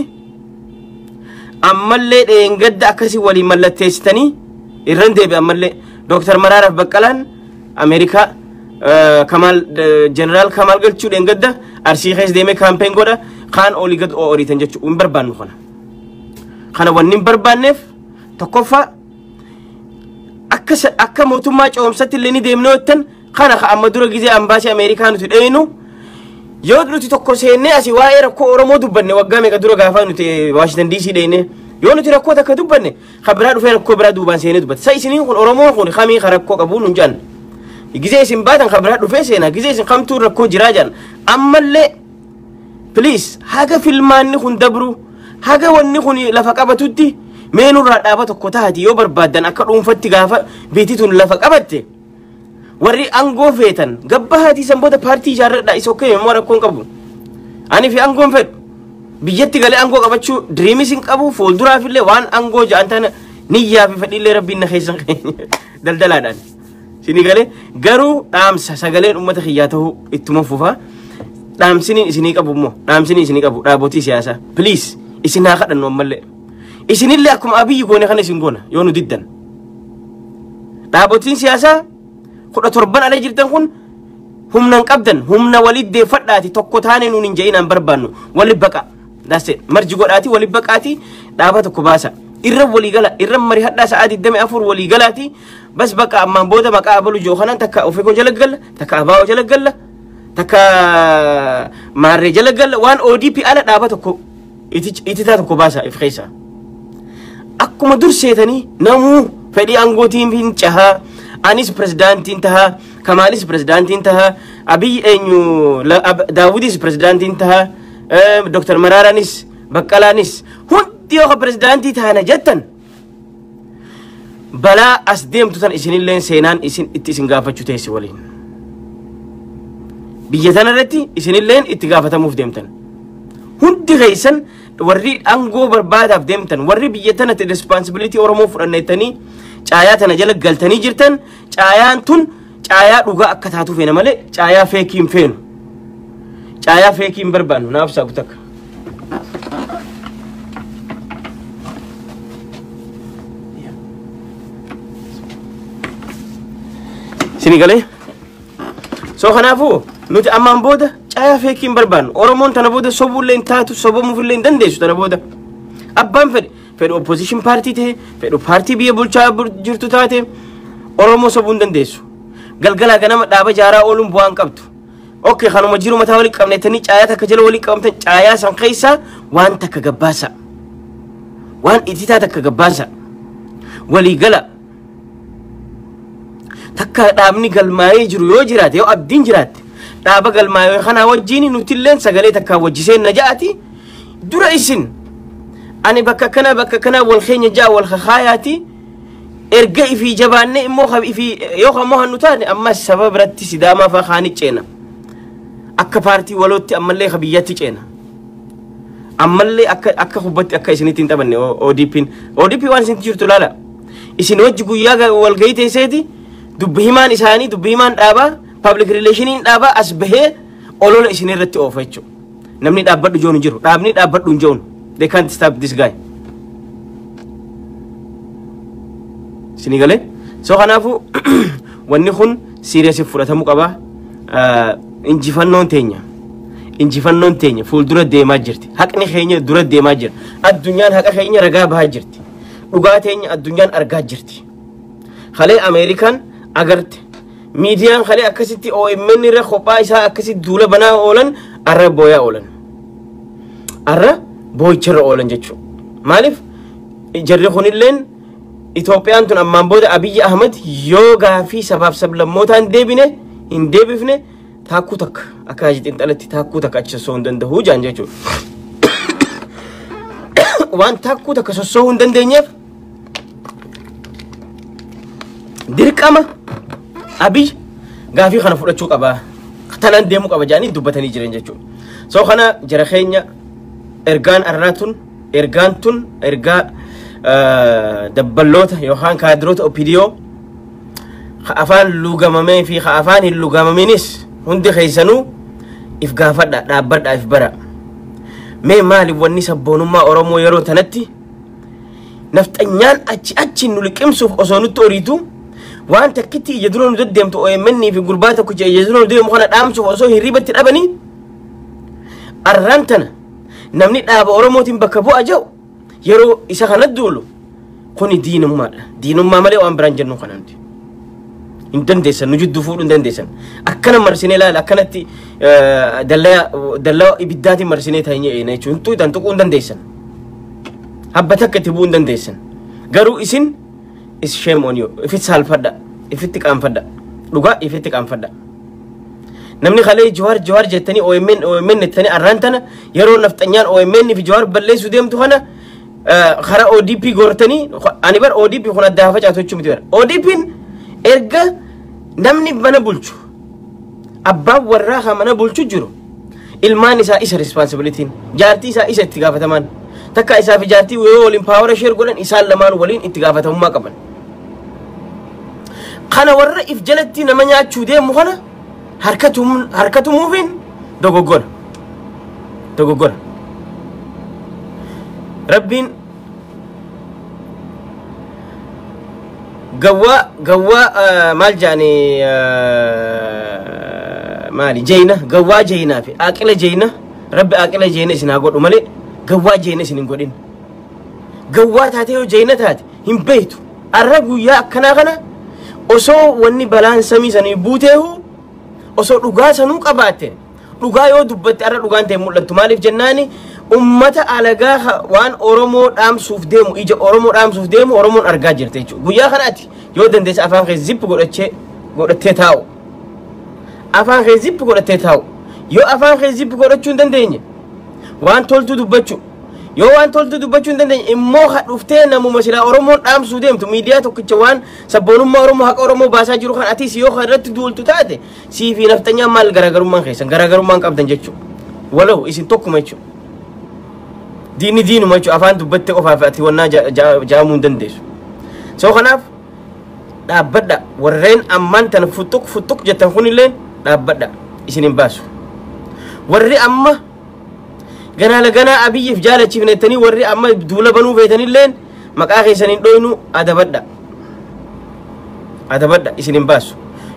ammallee dheengadda akkasii waliin mallatteessitanii irran deebi. Ammallee Dooktar Maraaraaf Baqqalaan Ameerikaa, Kamaal, Jeneraal Kamaal Galchuu dheengadda Arsii keessa deemee campaign godha, kaan olii gad ooriitan jechuudha. Hin barbaannu kana. Kana wanni hin barbaanneef, tokkoffaa, akka akka mootummaa ce'umsatti illee ni deemnee jettan, kana ka amma dura gizee ambaasii Ameerikaa nuti dheeynu, yoo nuti tokko seennee asii waa'ee rakkoo Oromoo dubbanne, waggaa meeqa dura gaafa nuti Waashintan DC dheeyne, yoo nuti rakkoo takka dubbanne, kan biraa dhufee rakkoo biraa duubaan seenee dubbata. Sa isiniin kun Oromoon kun kamii ka rakkoo qabu nun jedhan. Gizee isin baatan kan biraa dhufee seena, gizee isin kamtuu rakkoo jiraa jedhan. Ammallee please haga filmaanni kun dabru, haga wanni kun lafa qabatutti, mee nurraa dhaaba tokko taati yoo barbaaddan, akka dhuunfatti gaafa biitii tun lafa qabatte, warri aangoo feetan gabba haatii san booda paartii ijaarradha, isa okay, immoo rakkoon qabu. Ani fi aangoon fedhu biyyatti galee aangoo qabachuu dreamis hin qabu. Fuulduraafillee waan aangoo ja'an tana niyyaa fi fedhiillee rabbiin na keessa daldalaadhaan. Sini galee garuu dhaamsa sagaleen uummata kiyyaa ta'uu ittuma fufa. Dhaamsiniin isinii qabu immoo, dhaamsiniin isinii qabu, dhaabotii siyaasaa, please isin haa kadhannu ammallee. Isinillee akkuma Abiyyi goone kana isin goona yoo nu diddan. Dhaabotiin siyaasaa 17 ala jirtan kun humna hin qabdan, humna walit deeffadhaati. Tokko taane nuun hin je'inaan barbaannu, walit baqa. That's it. Marji godhaati walit baqaati dhaaba tokko baasa. Irra walii gala, irra mari hadhaa sa'aa 24 walii galaati. Bas baqa, ammaan booda maqaa abalu joo kanaan takka ofeekoo jala galla, takka abaa'oo jala galla, takka maarree jala galla, waan ODP ala dhaaba tokko ititaa tokko baasa if keessa. Akkuma dur seetanii namuu fedhii aangootiin hin cahaa, anis pirezidaantiin tahaa, Kamaalis pirezidaantiin tahaa, Abiy eenyu Daawudis pirezidaantiin tahaa, Dr. Maraaraanis Baqqalaanis hundi yoo ka pirezidaantii tahana jettan, balaa as deemtu tan isinilleen seenaan isin itti isin gaafachuu teessi waliin. Biyya tana irratti isinilleen itti gaafatamuuf deemtan. Hundi keessan warri aangoo barbaadaaf deemtan, warri biyya tanatti responsibility Oromoo fudhannettanii caayaa tana jala galtanii jirtan, caayaan tun caayaa dhugaa akka taatu feena malee caayaa fake hin feenu. Caayaa fake hin barbaannu. Naaf saaku takka. Sini galee? So kanaafuu nuti ammaan booda caayaa fake hin barbaannu. Oromoon tana booda sobuullee hin taatu, sobamuufillee hin dandeessu tana booda. Abbaan fedhe fedhu opposition paartii ta'e, fedhu paartii biyya bulchaa jirtu taate, Oromoo sobuu hin dandeessu. Galgalaa ganama dhaaba jaaraa ooluun bu'aa hin qabdu. Okay, kanuma jiru mataa walii qabnettanii caayaa takka jala walii qabamtan, caayaa san keessaa waan takka gabbaasa. Waan ititaa takka gabbaasa. Walii gala. Takka dhaabni galmaa'ee jiru yoo jiraate, yoo abdiin jiraatte, dhaaba galmaa'ee kanaa wajjin nutilleen sagalee takkaa wajjiseen na ja'ati. Dura isin ani bakka kana bakka kana wal keenya ja'a wal kakaayaati. Erga ifii jabaanne immoo ifii yoo kammoo hannu taane, ammas saba biratti Sidaamaa fa'aa kaani ceena. Akka paartii walootti ammallee ka biyyatti ceena. Ammallee akka hubbatti akka isinitti hin taphanne ODP'n. ODP waan isinitti jirtu ilaala. Isin wajji guyyaa walgahii teesseeti dubbi himaan isaanii, dubbi himaan dhaabaa, public relationiin dhaabaa as bahee olola isin irratti oofa jechuudha. Namni dhaabbadhu joon hin jiru. Dhaabni dhaabbadhu hin joon. They can't stop this guy. Isinii galee? So kanaafuu wanni kun serious fudhatamuu qaba. Injifannoon teenya. Injifannoon teenya fuuldura deemaa jirti. Haqni keenya dura deemaa jira. Addunyaan haqa keenya ragaa bahaa jirti. Dhugaa teenya addunyaan argaa jirti. Kalee Ameerikaan agarte. Miidiyaan kalee akkasitti OMN irra kophaa isaa akkasitti duula banaa oolan arra booyaa oolan. Arra boo'icharra oolan jechuudha. Maaliif jarri kunilleen Itoophiyaan tun ammaan booda Abiyyi Ahmad yoo gaafii sabaaf sablammootaan deebine hin deebifne, taakkuu takka akka hajji xinxalatti taakkuu takka achi sossoo'uu hin danda'u jaan jechuudha. Waan taakkuu takka sossoo'uu hin dandeenyeef dirqama Abiy gaafii kana fudhachuu qaba. Tanaan deemuu qaba jedhanii dubbatanii jiran jechuudha. So kana jara keenya, ergaan arraa tun, ergaan tun ergaa dabballoota yookaan kaadiroota OPDO ka afaan lugamamee fi ka afaan hin lugamaminis hundi keessanuu if gaafadha, dhaabbadha, if bara. Mee maali wanni sabboonummaa Oromoo yeroo tanatti nafxanyaan achi achi nu liqimsuuf osoo nutti oriitu, waan takkitti ija dura nu deddeemtu OMN fi gurbaa tokko ija dura nu deemu kana dhaamsuuf osoo hirribatti dhabanii, arraan tana namni dhaaba Oromootiin bakka bu'a jedhu yeroo isa kana duulu kuni diinummaadha. Diinummaa malee waan biraan jennu kana nuti. Hin dandeessan, nu jidduu fuudhuu hin dandeessan. Akkana marsinee ilaala, akkanatti dallaa ibiddaatiin marsinee ta'ee eena jechuun hin tuquu hin dandeessan. Habba takka itti bu'uu hin dandeessan. Garuu isin is shame on you. Ifitti saalfadha. Ifitti qaanfadha. Dhugaa ifitti qaanfadha. Namni kalee Jawaar Jawaar jettanii OMN OMN jettanii arraan tana yeroo nafxanyaan OMN fi Jawaar balleessuu deemtu kana karaa ODP goortanii, ani bar ODP kun adda facaatu jechuu miti bara. ODP'n erga namni mana bulchu, abbaan warraa kan mana bulchu jiru, ilmaan isaa isa responsibilitiin, jaartii isaa isa itti gaafataman, takka isaa fi jaartii yoo waliin power share godhan isaan lamaan waliin itti gaafatamummaa qaban. Kana warra if jalatti nama nyaachuu deemu kana harka tumuufiin dogoggora. Dogoggora. Rabbiin gawwaa gawwaa maal jedhani, maali, jeyna, gawwaa jeynaa fi aqila jeyna, Rabbi aqila jeyna isin haa godhu malee gawwaa jeyna isin hin godhin. Gawwaa taatee yoo jeyna taate hin beektu. Arra guyyaa akkanaa kana osoo wanni balaan samii sanii buuteehu, osoo dhugaa sanuu qabaatte, dhugaa yoo dubbatte arra dhugaan ta'e mul'attu. Maaliif jennaani, ummata alagaa waan Oromoo dhaamsuuf deemu, ija Oromoo dhaamsuuf deemu Oromoon argaa jirte jechuudha. Guyyaa kanaati yoo dandeesse afaan kee zip godhattee taa'u. Afaan kee zip godhattee taa'u. Yoo afaan kee zip godhachuu hin dandeenye waan toltuu dubbachuu, yoo waan toltuu dubbachuu hin dandeenye immoo dhuftee namuma silaa Oromoon dhaamsuu deemtu, miidiyaa tokkicha waan sabboonummaa Oromoo, haqa Oromoo baasaa jiru kan atis yoo irratti duultu taate, sii fi nafxanyaan maal garaagarummaan keessan? Garaagarummaan qabdan jechuudha. Walau isin tokkuma jechuudha. Diinni diinuma jechuudha. Afaan dubbatte qofaaf ati wannaa jaamuu hin dandeessu. So kanaaf dhaabbadha. Warreen ammaan tana futtuq futtuq jettan kunillee dhaabbadha, isin hin baasu. Warri amma ganaa laganaa Abiyyiif jaalachiifnettanii, warri amma duula banuu feetanilleen maqaa keessan hin dhoynu, adabadha. Adabadha, isin hin baasu.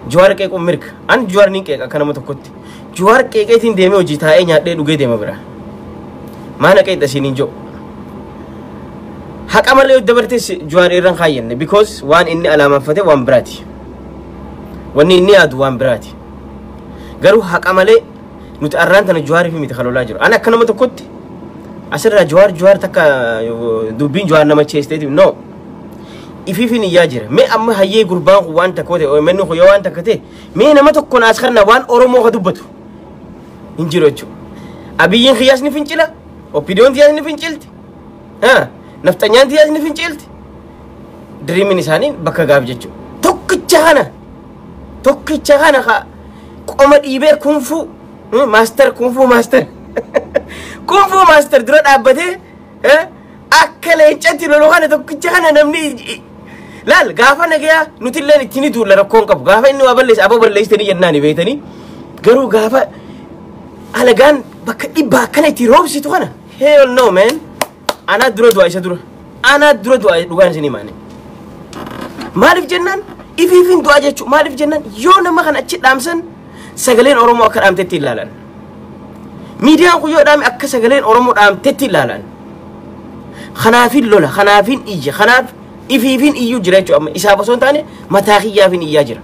Jawaar qeequun mirga. An Jawaar niin qeeqa akka nama tokkotti. Jawaar qeeqeetiin deemee hojii taa'ee nyaadhee dhugee deema bira. Maana qeexa isin hin jiru. Haqa malee dabartees Jawaar irraan kaayyanne, because waan inni alaamaffate waan biraati. Wanni inni yaadu waan biraati. Garuu haqa malee nuti arraan tana Jawaarii fi miti kalolaa jiru. Ani akka nama tokkotti asirraa Jawaar Jawaar takka dubbiin Jawaar nama cheesteetiif no. Ifiifin iyyaa jira. Mee amma hayyee gurbaan kun waan takka ta'e OMN kun yoo waan takka ta'e mee nama tokko naas karna waan Oromoo ka dubbatu hin jiru jechuudha. Abiyyiin kiyyaas ni fincila. OPDOn tiyyaas ni fincilti. Nafxanyaan tiyyaas ni fincilti. Diriimiin isaanii bakka gaaf jechuudha. Tokkicha kana ka qoma dhiibee kung fu master kung fu master kung fu master dura dhaabbatee akka leencatti lolu kana tokkicha kana namni laal gaafa nagayaa nuti illee itti ni duulla rakkoon qabu gaafa inni waa balleesse aboo balleessitanii jennaani beeytanii garuu gaafa alagaan bakka dhibbaa akkana itti roobsitu kana hell no man. Anaa dura du'a isa dura anaa dura du'a dhugaan isin himaane maaliif jennaan ifiifin du'a jechuu maaliif jennaan yoo nama kana achi dhaamsan sagaleen Oromoo akka dhaamtetti ilaalan miidiyaan kun yoo dhaame akka sagaleen Oromoo dhaamtetti ilaalan kanaafin lola kanaafin iyya kanaaf ifiifin iyyuu jira jechuudha amma isaaf osoo hin taane mataa kiyyaafin iyyaa jira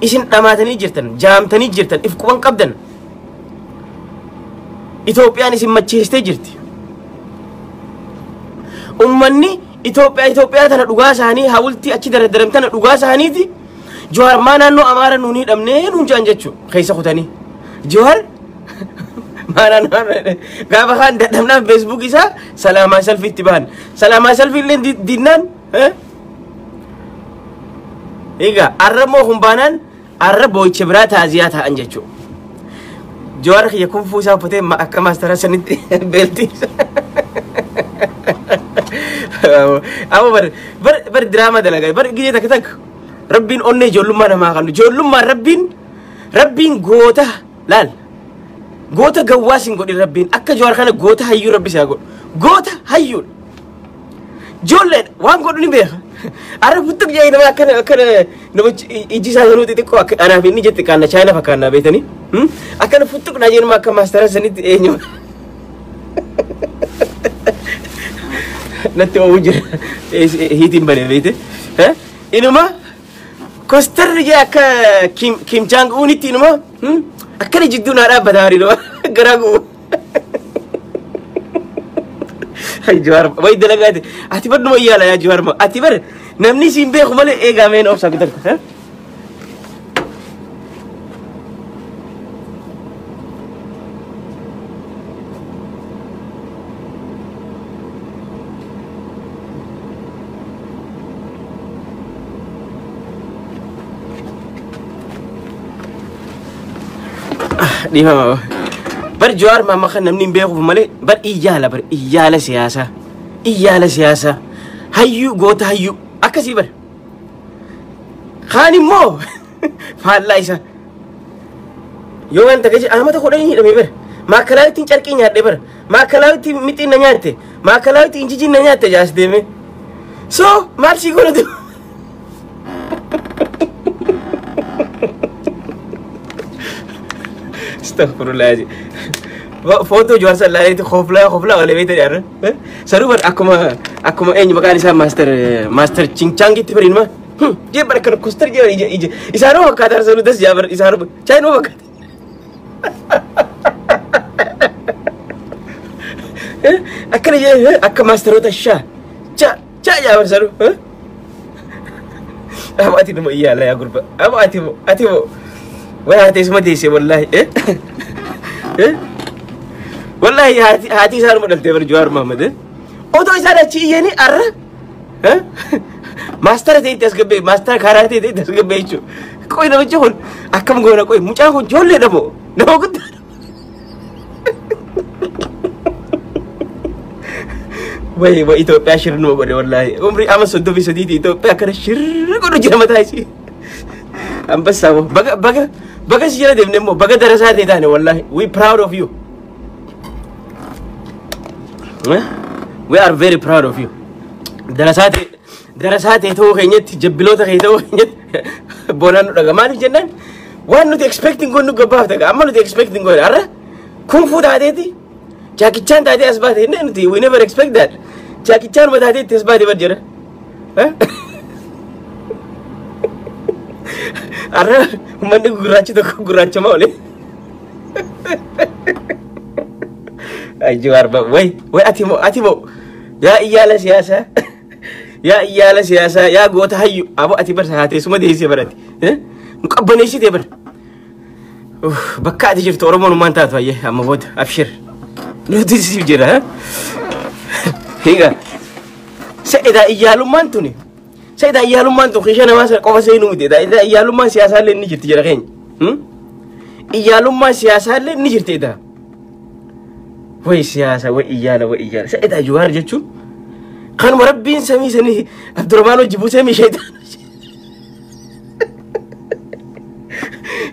isin dhamaatanii jirtan jaamtanii jirtan if quban qabdan Itoophiyaan isin macheessitee jirti. Ummanni Itoophiyaa tana dhugaa isaanii hawultii achi daradaram tana dhugaa isaaniiti. Jawaar maa naannoo Amaara nuun hidhamnee nuun jedhan jechuudha keessa kutanii. Jawaar maa naannoo gaafa kaan dadhabnaan Facebook isaa salaamaa salfiitti bahan. Salaamaa salfii illee dinnaan. Egaa arra moo kun baanaan arra boo'icha biraa taaziyaa ta'an jechuudha. Jawaar kiyya kung fuu isaa uffatee akka maastara sanitti beeltii. Amma bar diraama dalagaa bar gijee takka takka rabbiin onnee ijoollummaa namaa kennu ijoollummaa rabbiin goota laal goota gawwaas hin godhin rabbiin akka Jawaar kana goota hayyuu rabbi isaa godhu goota hayyuudha. Ijoolleedha waan godhu ni beeka. Arra futtuq jedhee nama akkana namichi iji isaa sanuu xixiqqoo akka anaaf inni jetti qaanna chaayina fakkaannaa beetanii akkana futtuq naa jedhuma akka maastara sanitti eenyu natti oowwu jira hiitiin banee beete inuma kostarri jee akka Kim Jong Unitti inuma akkana jidduu naa dhaabbata hariiroo garaa gubu. Jawaar way dalagaate ati bar numa iyyaala yaa Jawaar ma ati bar namni siin beeku malee eegaa meen obsaa kutan. Dhiifama. Bar Jawaar maama kan namni hin beekuuf malee bar iyyaala bar iyyaala siyaasaa iyyaala siyaasaa hayyuu goota hayyuu akkasii bar kaan immoo faallaa isaa yoo wanta gaje amata 10 hidhame bar maakalaawittiin carqii nyaadhe bar maakalaawittiin mixiin na nyaatte maakalaawittiin injijiin na nyaatte jaas deeme so maal sii godhatu. Astaghfirullah. Foto Jawaar sallallahu khoflaa wala beekta jedhan. Saruu bar akkuma eenyu maqaan isaa master Chinchangitti bariinuma. Jee bar akkana kostar jee ija ija isaanoo fakkaata saruu das jaa bar isaanoo chaayinoo fakkaata. Akkana jee akka maasteroota shaa cha cha jaa bar saruu. Amma ati nama iyyaala yaa gurba. Amma ati moo way haati isuma deesse wallaahi. Wallahi haati isaanuma dhaltee bar Jawaar Mohaammed. Otoo isaan achi iyyanii arra maastara ta'e itti as gabbee maastara karaa ta'e itti as gabbee jechuudha. Qoy namichi kun akkam goona qoy mucaan kun ijoolleedha moo nama guddaadha. Way way Itoophiyaa shirnuma godhe wallaahi. Umrii amma 33 Itoophiyaa akkana shirri godhu jira mataa isii. Ambassaa moo baga baga baga si jala deemne immoo baga darasaa ta'e taane wallaahi. We proud of you. We are very proud of you. Darasaa ta'e ta'uu keenyatti jabbiloota kee ta'uu keenyatti boonaan nu dhaga. Maaliif jennaan waan nuti expecting goonu gabbaaf ta'a. Amma nuti expecting goonu har'a kung fu taateeti Jackie Chan taatee as baate inni nuti we never expect that. Jackie Chan taateetti as baate bar jira. Har'a uummanni gurraachi tokko gurraachamaa oole. Ay Jawaar way way ati moo yaa iyyaala siyaasaa. Yaa iyyaala siyaasaa, yaa goota hayyu, abo ati barsa haateessuma deessee barate. Nu qabbaneessitee bara. Bakka ati jirtu Oromoon maan taatu hayyee amma booda abshir. Nuti siif jira. Higa. Se'edaa iyyaalummaan tuni. Se'edaa iyyaalummaan tun kiisha namaa sana qofa seenuu miti. Edaa iyyaalummaan siyaasaallee ni jirti jira keenya. Iyyaalummaan siyaasaallee ni jirti edaa. Way siyaasa, way iyyaala, way iyyaala. Se'edaa Jawaar jechuun kanuma Rabbiin samii sanii Abdurrahmaan hojii buusee mi shaytaan.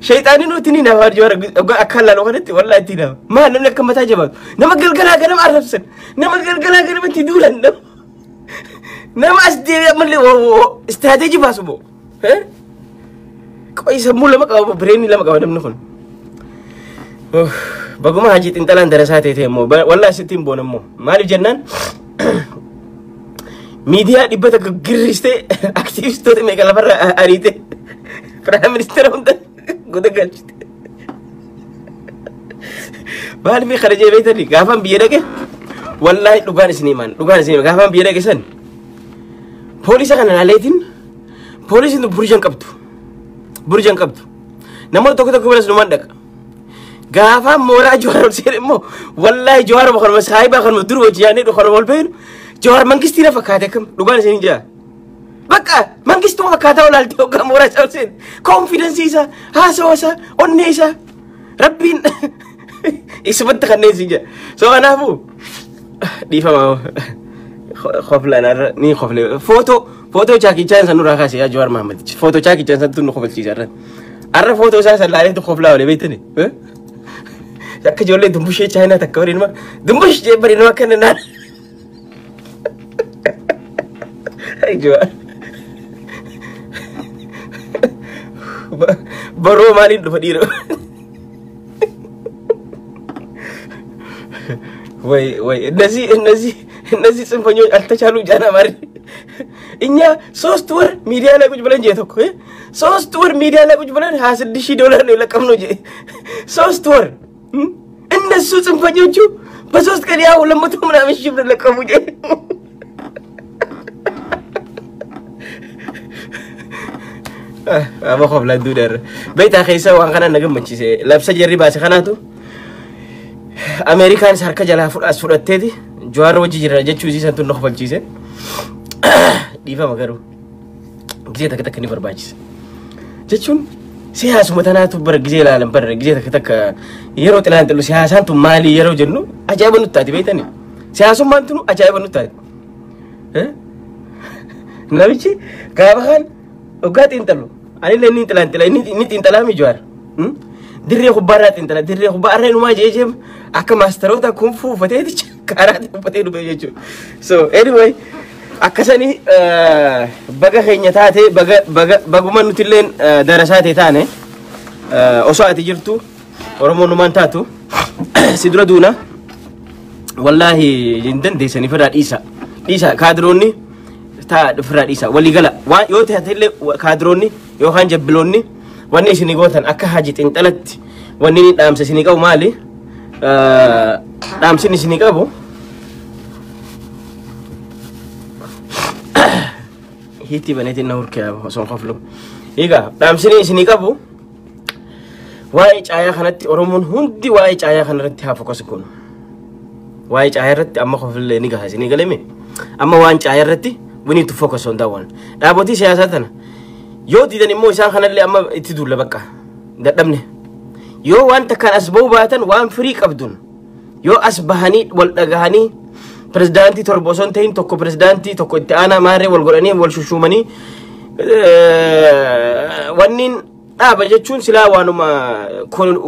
Shayxaanii nuti ni nama Jawaar akka laaloo kanatti wallaahi itti nama. Maal namni akka mataa jabaatu. Nama galgalaa ganama arrabsan. Nama galgalaa ganama itti duulan. Nama as deebi'ee ammallee istiraateejii baasu moo. Qo'i sammuu lama qaba, bireenii lama qaba namni kun. Baguma hajii xinxalaan darasaa ta'e immoo wallaahi sitti hin boona immoo. Maaliif jennaan miidiyaa 100 girristee aktiivistoota meeqa lafarra ariite prime ministeera hunda goda galchite. Maaliif kana jee beektanii gaafaan biyya dhaqe wallaahi dhugaan isin himan, dhugaan isin himan, gaafaan biyya dhaqe san poolisa kana laaleetiin poolisiin tun burjan qabdu, burjan qabdu, namoota tokko tokko biras numan dhaqa. Gaafaan mooraa Jawaar ol seene immoo wallaahi Jawaar kanuma saayibaa kanuma dur wajji yaadnee kanuma ol beenu Jawaar mangistii na fakkaate akkam dhugaan isin jaa. Bakka mangistuma fakkaataa olaaltee hoggaa mooraa isaa ol seene koonfidensii isaa, haasawa isaa, onnee isaa Rabbiin isumatti kanneen isin jaa. So kanaafuu dhiifama koflaan irra ni kofle. Footoo chaakichaa san nurraa kaase yaa Jawaar Mahammad. Footoo chaakichaa san tun nu kofalchiisa irra. Arra footoo isaa san laaleetu koflaa oole beektani. Akka ijoollee dumbushee chaayinaa takka bareeduma dumbush jee bareeduma akka naan. Jawaar. Baroo maaliin dhufa dhiira? ወይ ወይ እነዚህ እነዚህ እነዚህ ጽንፈኞች አልተቻሉ ጃና ማሪ። እኛ 3 ወር ሚዲያ ላይ ቁጭ ብለን ጄ tokko 3 ወር ሚዲያ ላይ ቁጭ ብለን 26 ሺህ ዶላር ነው የለቀምነው ጄ 3 ወር። እነሱ ጽንፈኞቹ በ3 ቀን ያው 200 ምናምን ሺህ ብር ለቀሙ ጄ። Ama koflaan duudhaarra. Beektaa keessa waan kana na gammachiise. Labsa jarri baase kanaatu Ameerikaanis harka jalaa as fudhatteeti Jawaar wajji jira jechuu isii santu na kofalchiise. Dhiifama garuu gisee takka takka ni barbaachisa. Jechuun siyaasuma tanaatu bara gisee ilaalan bara gisee takka takka yeroo xilaan xillu siyaasaan tun maali yeroo jennu ajaa'iba nutti taati beektani. Siyaasummaan tunu ajaa'iba nutti taati. Namichi gaafa kaan hoggaa xiinxalu anillee inni xilaan xila inni xiinxalaa mi Jawaar. Dirree kubbaarraa xiinxala, dirree kubbaa arree numaa jee jee akka maastaroota kunfuu uffateeti karaatti uffatee dhufe jechuudha. So anyway akkasanii baga keenya taate, baga baga baguma nutilleen darasaa ta'e taane. Osoo ati jirtu Oromoon numaan taatu si dura duuna wallaahi hin dandeessanii. Firraa dhiisa, dhiisa kaadiroonni taa firraa dhiisa waliigala waan yoo taate illee kaadiroonni yookaan jabbiloonni wanni isinii gootan akka haji xinxalatti wanni inni dhaamsa isinii qabu maali? Dhaamsin isinii qabu hiitii baneetiin na hurkee osoo hin koflu. Egaa dhaamsin isinii qabu waa'ee caayaa kanatti Oromoon hundi waa'ee caayaa kanarratti haa focus goonu. Waa'ee caayaa irratti amma kofillee ni gaha isinii galeme. Amma waan caayaa irratti we need to focus on that one. Dhaabotii siyaasaa tana yoo diidan immoo isaan kanallee amma itti duulla bakka dadhabne. Yoo waan takkaan as ba'uu baatan waan firii qabduun yoo as bahanii wal dhagahanii pirezidaantii 7 osoo hin ta'in tokko pirezidaantii tokko itti aanaa maarree wal godhanii wal shushuumanii wanniin dhaaba jechuun silaa waanuma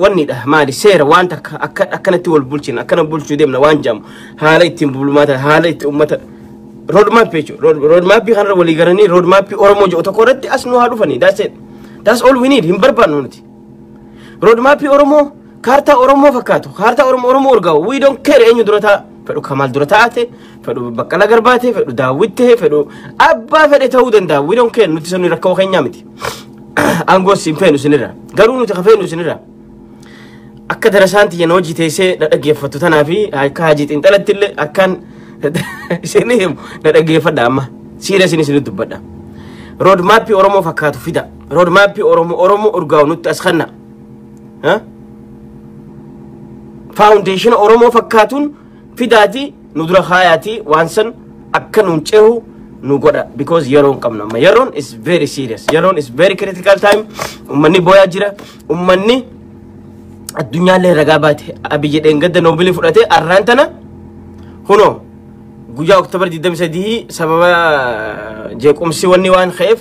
wannidha maali seera waan takka akka akkanatti wal bulchina akkana bulchuu deemna waan jedhamu haala ittiin bulmaata haala itti ummata road map jechuudha. Road map kanarra walii galanii road map Oromoo jedhu tokko irratti as nu haa dhufanii. That's it, that's all we need. Hin barbaannu nuti road map Oromoo kaartaa Oromoo fakkaatu, kaartaa Oromoo Oromoo urgaa'u. We don't care eenyu dura ta'a, fedhu Kamaal dura taa'ate, fedhu Baqqalaa Garbaa ta'e, fedhu Daawwit ta'e, fedhu abbaa fedhe ta'uu danda'a. We don't care. Nuti sanu rakkoo keenyaa miti. Aangoos hin feenu isinirra, garuu nuti ka feenu isinirra akka darasaan tiyya na hojii teessee na dhaggeeffattu tanaa fi akka hajii xiinxalatti illee akkaan isin himu na dhaggeeffadha amma. Siira isin isin dubbadha. Road map Oromoo fakkaatu fida. Road map Oromoo urgaa'u nutti as kanna. Foundation Oromoo fakkaatuun fidaati nu dura kaayaati, waan san akka nuun cehu nu godha, because yeroon qabna amma. Yeroon is very serious, yeroon is very critical time. Ummanni booyaa jira, ummanni addunyaallee ragaa baate. Abiyyi dheengadda Noobelii fudhatee, arraan tana hunoo guyyaa October 23 sababa jeequmsi wanni waan ka'eef,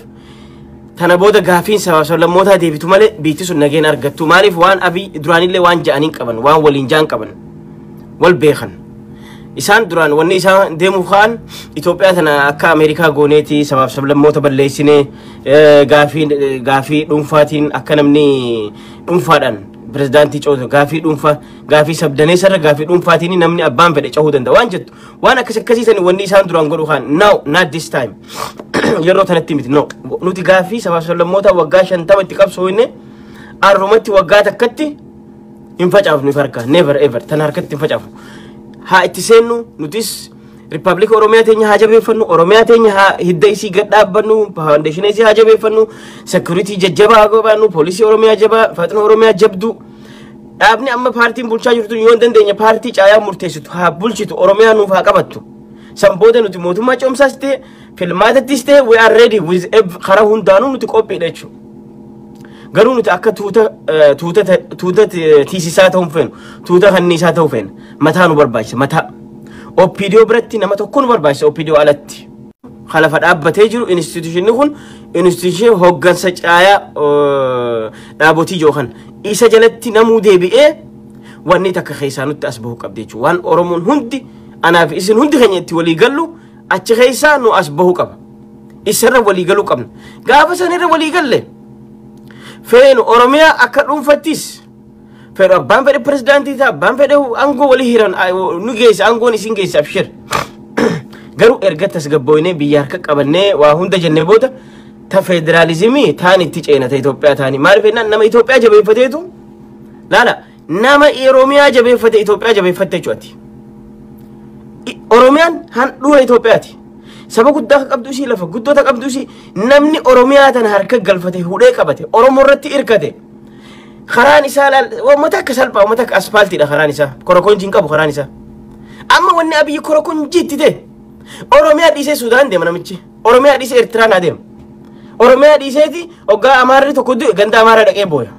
tana booda gaafiin sababa sablammootaa deebitu malee biitti sun nageen argattu. Maaliif? Waan Abiy duraanillee waan ja'aniin qaban, waan waliin ja'an qaban, wal beekan. Isaan duraan wanni isaan deemuuf ka'an, Itoophiyaa tana akka Ameerikaa gooneeti, sabaaf sablammoota balleessinee, gaafii dhuunfaatiin akka namni dhuunfaadhaan pirezidaantii ce'u, gaafii dhuunfaa, gaafii sabdaneessarra gaafii dhuunfaatiin namni abbaan fedhe cehuu danda'a waan jettu, waan akkas akkasiisan wanni isaan duraan godhu kaan. Now, not this time, yeroo tanatti miti. No, nuti gaafii sabaaf sablammoota waggaa 50 itti qabsooyne arrumatti waggaa takkatti hin facaafnu. If harka, never ever, tan harkatti hin facaafnu. Haa itti seennu. Nutis Riippaabilika Oromiyaa teenya haa jabeeffannu, Oromiyaa teenya haa hidda isii gad dhaabbannu, foundation isii haa jabeeffannu, security jajjabaa haa qabaannu, poolisii Oromiyaa jabaa, faxina Oromiyaa jabduu. Dhaabni amma paartiin bulchaa jirtu yoo hin dandeenya paartii caayaa murteessitu haa bulchitu, Oromiyaa nuuf haa qabattu. San booda nuti mootummaa ce'umsaas ta'e, filmaatattis ta'e, we are ready with karaa hundaanuu nuti qophiidha jechuudha. Garuu nuti akka tuuta tiisisaa ta'uu feenu, tuuta kanniisaa ta'uu feena. Mataa nu barbaachisa, mataa. OPDO biratti nama tokko nu barbaachisa OPDO alatti. Kalafa dhaabbatee jiru institution kun, institution hoggansa caayaa dhaabotii jiru kan isa jalatti namuu deebi'ee wanni takka keessaa nutti as bahu qabdi jechuudha. Waan Oromoon hundi, anaaf isin hundi keenya itti walii gallu achi keessaa nu as bahu qaba. Isarra walii galuu qabna. Gaafa sanirra walii galle, feenu Oromiyaa akka dhuunfattis fedhu, abbaan fedhe pirezidaantii ta'a, abbaan fedhe aangoo walii hiran nu geessa, aangoon isin geessa, abshir. Garuu erga tasgabbooynee biyya harka qabannee waa hunda jennee booda ta federaalizimii taan itti ceenata Itoophiyaa taanii. Maaliif jennaan, nama Itoophiyaa jabeeffateetu laala, nama Oromiyaa jabeeffate Itoophiyaa jabeeffatte jechuudha. Oromiyaan handhuura Itoophiyaati. Saba guddaa qabdu isii, lafa guddoota qabdu isii. Namni Oromiyaa tana harka galfate, hudhee qabate, Oromoo irratti hirkate, karaan isaa laal, uummata akka salphaa, uummata akka aspaaltiidha karaan isaa, korokoonjii hin qabu karaan isaa. Amma wanni Abiyyi korokoonjiitti ta'e, Oromiyaa dhiisee Sudaan deema namichi, Oromiyaa dhiisee Eertiraan adeema, Oromiyaa dhiiseeti hoggaa Amaarri tokko du'e ganda Amaaraa dhaqee booya.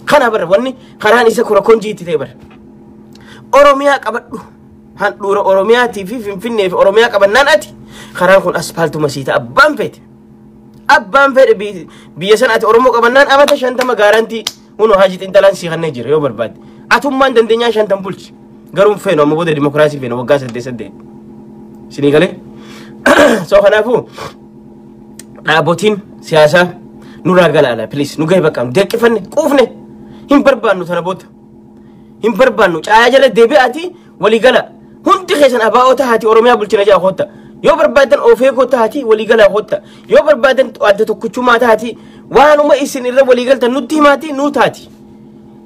Kana bara wanni karaan isa korokoonjiitti ta'e bara. Oromiyaa qabadhu, handhuura Oromiyaatii fi Finfinnee fi Oromiyaa qabannaan ati karaan kun aspaaltuma sii ta'a. Abbaan feete, abbaan fedhe biyya sana ati Oromoo qabannaan amata 50 guarantee hunoo hajii xiinxalaan sii kannee jira. Yoo barbaadde atummaan dandeenyaa 50 bulchi. Garuu hin feenu, amma booda dimokiraasii feenu, waggaa 8 8 sinii galee. So kanaafuu dhaabotiin siyaasaa nurraa galaala, please, nu gahe, bakka deeqqifanne, quufne, hin barbaannu, tana booda hin barbaannu. Caayaa jala deebi'aati walii gala. Hundi keessan abaa'oo tahaati Oromiyaa bulchina jaa kotta. Yoo barbaadan ofeekoo tahaati walii gala kotta. Yoo barbaadan adda tokkichummaa tahaati, waanuma isin irra walii galtan nutti himaati, nuu taati.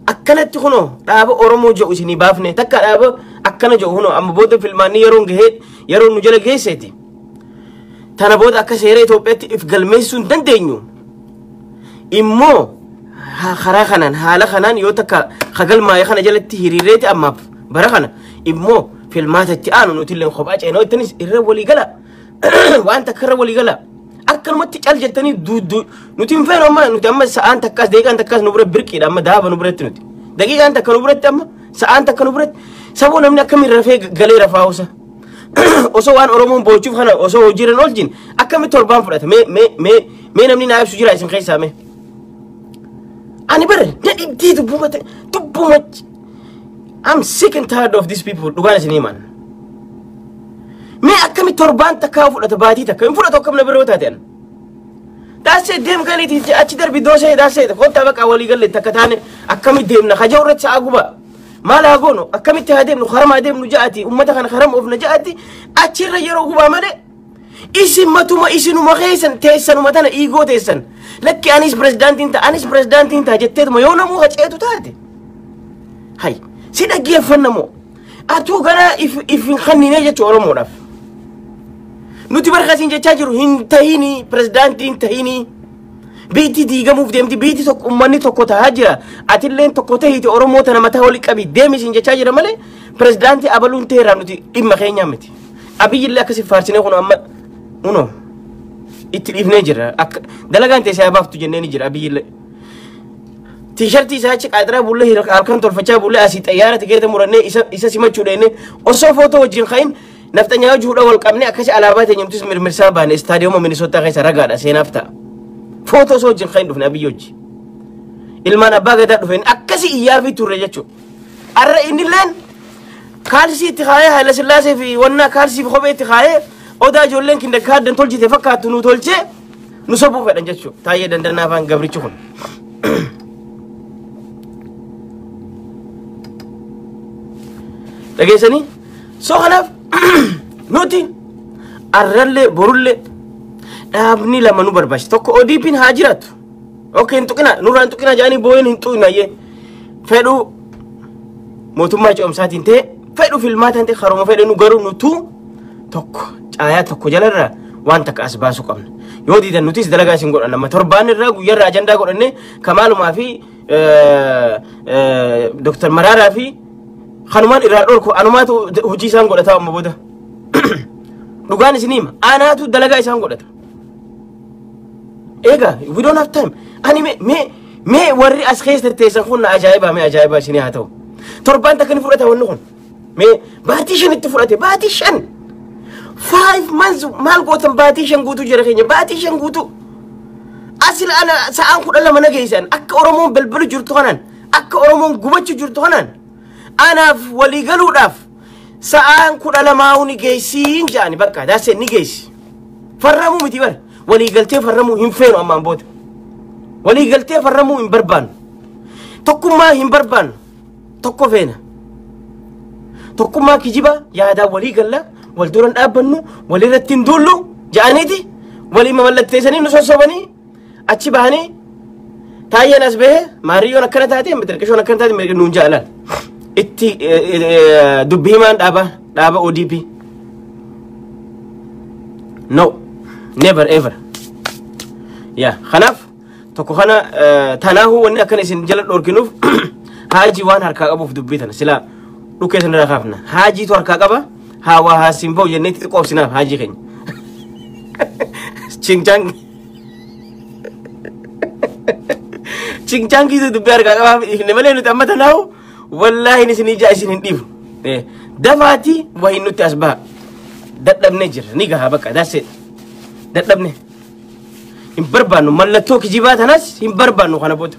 Akkanatti kunoo dhaaba Oromoo jedhu isinii baafne takka, dhaaba akkana jedhu kunoo. Amma booda filmaanni yeroon gahee, yeroon nu jala geesseeti. Tana booda akka seera Itoophiyaatti if galmeessuu hin dandeenyu. Immoo karaa kanaan, haala kanaan yoo takka kagalmaa'e kana jalatti hiriireeti ammaaf bara kana immoo filmaata itti aanu nuti illee kophaa ceenaa ittanis irra walii gala, waan takka irra walii gala. Akkanumatti cal jettanii duuddu nuti hin feenu. Amma nuti amma sa'aan takkaas, daqiiqaan takkaas nu bira birqiidha. Amma daaba nu biratti, nuti daqiiqaan takka nu biratti, amma sa'aan takka nu biratti saboo namni akkamiin rafee galee rafaa osa osoo waan Oromoon boochuuf kana osoo hojiirra oolchin akkamitti torbaan fudhata? Mee mee mee mee, namni naa ibsu jira isin keessaa? Mee ani bara na dhibdee dubbuma dubbuma. I'm sick and tired of these people. Dhugaan isin himan, mee akkamitti torbaan takkaa fudhata? Baatii takka hin fudhatu. Akkam na bira yoo taate an daasee deem galiiti achi darbi doosee daasee kottaa baqa walii galle takka taane akkamitti deemna kaja irratti sa'a guba maal haa goonu, akkamitti haa deemnu, harama haa deemnu ja'ati, ummata kana harama oofna ja'ati achirra yeroo gubaa malee, isin matuma isinuma keessan teessanuma tana iigoo teessan, lakki anis pirezidaantiin ta'a, anis pirezidaantiin ta'a jetteetuma yoo namuu haceetu taate, hay si dhaggeeffanna moo atuu gara if hin kannine jechuu Oromoodhaaf. Nuti barkasiin jechaa jiru hin tahini, pirezidaantii hin tahini. Biitti diigamuuf deemti, biitti tokko uummanni tokko tahaa jira. Atilleen tokko tahiiti Oromoo tana mataa wali qabi deemisiin jechaa jira malee pirezidaantii abaluun ta'eeraa nuti dhimma keenyaa miti. Abiyyillee akkasi faarsinee kun amma unoo itti dhiifnee jira. Akka dalagaan teessee baaftu jennee ni jira Abiyyillee. Tiishartii isaa achi qaadiraa bullee halkan tolfachaa bullee asii xayyaara tikeeta murannee isa simachuu dheenee osoo footoo wajjin ka'in nafxanyaa juudha wal qabne akkasi alaabaa teenya nutis mirmirsaa baane istaadiyooma Minisootaa keessa ragaadha seenaaf ta'a. Footoo osoo wajjin ka'in dhufne Abiyyi wajji. Ilmaan abbaa gadaa dhufeen akkasi iyyaa fi turre jechuudha. Arra innilleen kaalsii itti kaayee Haayila Sillaasee fi wannaa kaalsii fi kophee itti kaayee odaa ijoolleen kindergarten tolchite fakkaattu nu tolchee nu sobuu fedhan jechuudha. Taayyee Dandannaa afaan gabrichi kun. Dhageessanii? So kanaaf nuti arrallee borullee dhaabni lama nu barbaachisa. Tokko ODP'n haa jiraatu. Okay, hin tuqina, nurraa hin tuqina jedhanii boo'een hin tuqinayyee. Fedhuu mootummaa ce'umsaatiin ta'e, fedhuu filmaataan ta'e, karuma fedhe nu garuu nutuu tokko caayaa tokko jalarraa waan takka as baasuu qabna. Yoo diidan nutis dalagaa isin godhan amma torbaan irraa guyyaarraa ajandaa godhannee Kamaalumaa fi Dr. Maraaraa fi kanumaan irraa dhorku anumaatu hojii isaan godhataa amma booda. Dhugaan isin hima anaatu dalagaa isaan godhata. Egaa we don't have time. Ani mee warri as keessa teessan kun na ajaa'ibaa, mee ajaa'ibaa isinii haa ta'u. Torbaan takka ni fudhata wanni kun. Mee baatii 5tti fudhate, baatii 5. 5 months maal gootan baatii 5 guutuu jira keenya, baatii 5 guutuu. Asil ana sa'aan 12 na geessan akka Oromoon balbalu jirtu kanaan, akka Oromoon gubachuu jirtu kanaan anaaf walii galuudhaaf sa'aan 12 ni geessiin jedhani bakka daasee ni geessi. Farramuu miti bara walii galtee farramuu hin feenu ammaan booda. Walii galtee farramuu hin barbaannu. Tokkummaa hin barbaannu. Tokko feena. Tokkummaa kijiba yaadaan walii galla, wal duran dhaabbannu, walirratti hin duullu jedhaniiti walii mamallatteessanii nu sossobanii achi bahanii taayyeen as bahee maariyyoon akkana taate tirqishoon akkana taate nuun jaalan. Itti dubbii himaan dhaaba ODP. No, never ever. Yaa kanaaf tokko kana tanaafuu wanni akkana isin jala dhorkinuuf haajii waan harkaa qabuuf dubbii tana silaa dhukkee sanarraa kaafna. Haajiitu harkaa qaba haa waa haasiin ba'u jennee itti qoobsinaaf haajii keenya. Chingchang. Chingchangiitu dubbii harkaa qabaaf ifne malee nuti amma tanaahu wallaahi isin ijaa isin hin dhiifu. Dafaati wahiin nutti as baha. Dadhabnee jira ni gaha bakka that's it. Dadhabne. Hin barbaannu mallattoo kijibaa tanas hin barbaannu kana booda.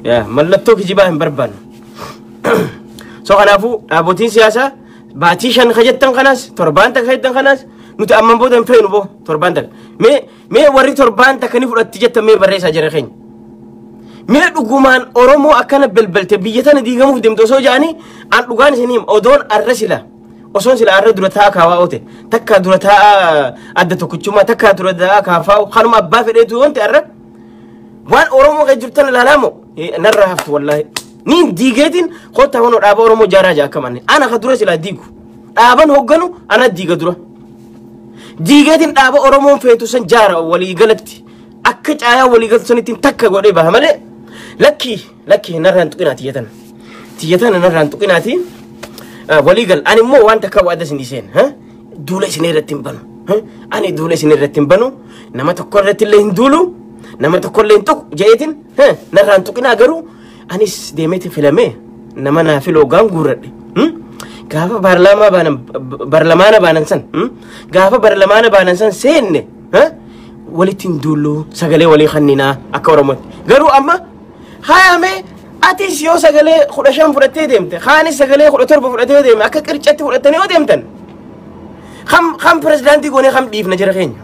Yaa mallattoo kijibaa hin barbaannu. So kanaafuu dhaabotiin siyaasaa baatii 5 kajettan kanas torbaan takka kajettan kanas nuti amman booda hin feenu boo torbaan takka. Mee warri torbaan takka ni fudhatti jettan mee barreessaa jira keenya. Mee dhugumaan Oromoo akkana belbelte biyya tana diigamuuf deemtu osoo jedhanii an dhugaan isin hima odoon arra sila osoon sila arra dura taa'aa kaawaa oote takka dura taa'aa adda tokkichummaa takka dura taa'aa kaafaa'u kanuma abbaa fedheetu yoon ta'e arra waan Oromoo kan jirtan ilaalaa moo narra haftu wallaahi. Niin diigeetiin kottaa wanoo dhaaba Oromoo jaaraa jaa akka manne ana ka dura silaa diigu dhaaban hogganu ana diiga dura. Diigeetiin dhaaba Oromoon feetu san jaara walii galatti akka caayaa walii galtu sanittiin takka godhee baha malee lakkii lakkii narraan tuqinaa tiyyatan tiyyatan narraan tuqinaati walii gal ani immoo waan takka waada isin dhiiseen duula isin irratti hin banu ani duula isin irratti hin banu nama tokko irratti illee hin duulu nama tokko illee hin tuqu jedheetiin narraan tuqinaa garuu anis deemeeti filamee nama naa filoo gaan guurradhe. Gaafa baarlaamaa baanan baarlamaana baanan san gaafa baarlamaana baanan san seenne walitti hin duullu sagalee walii kanninaa akka Oromootti. Garuu amma haayame atis yoo sagalee 15 fudhattee deemte kaanis sagalee 17 fudhattee deeme akka qircatti fudhattanii yoo deemtan kam pirezidaantii goonee kam dhiifna jira keenya.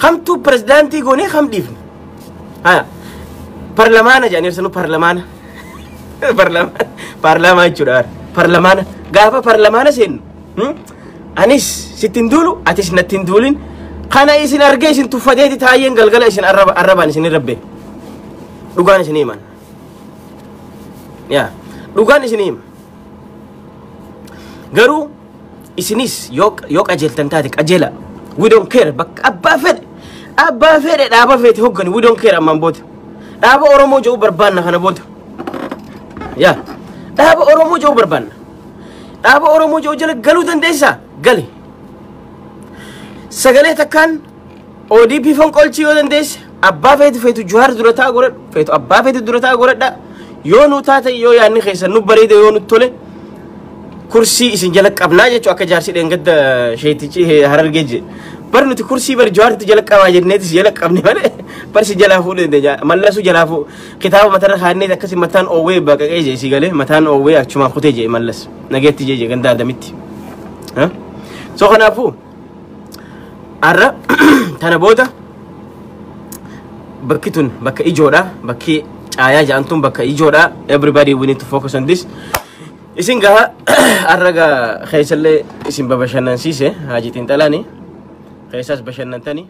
Kamtu pirezidaantii goonee kam dhiifna. Haya parlamaana jedhanii ibsanu parlamaana. Parlamaa jechuudha. Parlamaana gaafa parlamaana seennu anis sitti hin duulu atis natti hin duulin kana isin argee isin tuffateeti taayyeen galgala isin arrabaan isin rabbe dhugaan isin himan yaa dhugaan isin hima. Garuu isinis yoo qajeeltan taate qajeela. We don't care, bakka abbaa fedhe, abbaa fedhe, dhaaba feete hoggani, we don't care ammaan booda. Dhaaba Oromoo jedhu barbaanna kana booda. Yaa, dhaaba Oromoo jedhu barbaanna. Dhaaba Oromoo jedhu jala galuu dandeessaa? Gali. Sagalee takkaan ODP fonqolchii yoo dandeesse, abbaa feetu, feetu Jawaar dura ta'a godhadhu, feetu abbaa feetu dura ta'a godhadha. Yoo nu taate, yoo yaadni keessan nu bareede, yoo nu tole, kursii isin jala qabnaa jechuu. Akka jaarsi dheengadda sheetichi Harargee je bar, nuti kursii bar Jawaartu jala qabaa jenneetis jala qabne malee bar si jalaa fuudhuu dandeenya. Mallasuu jalaa fuudhu kitaaba matarra kaanneet akkasi mataan oowwee baqaqee je, si galee mataan oowwee achumaan kutee je. Mallas nageetti je ganda adamitti. So kanaafuu har'a tana booda bakki tun bakka ijoodha. Bakki caayaa jedhamtuun bakka ijoodha. Everybody, we need to focus on this. Isin gaha har'a gaa keessallee isin babashannansiise. Haji Xiinxalaani keessaas bashannantani.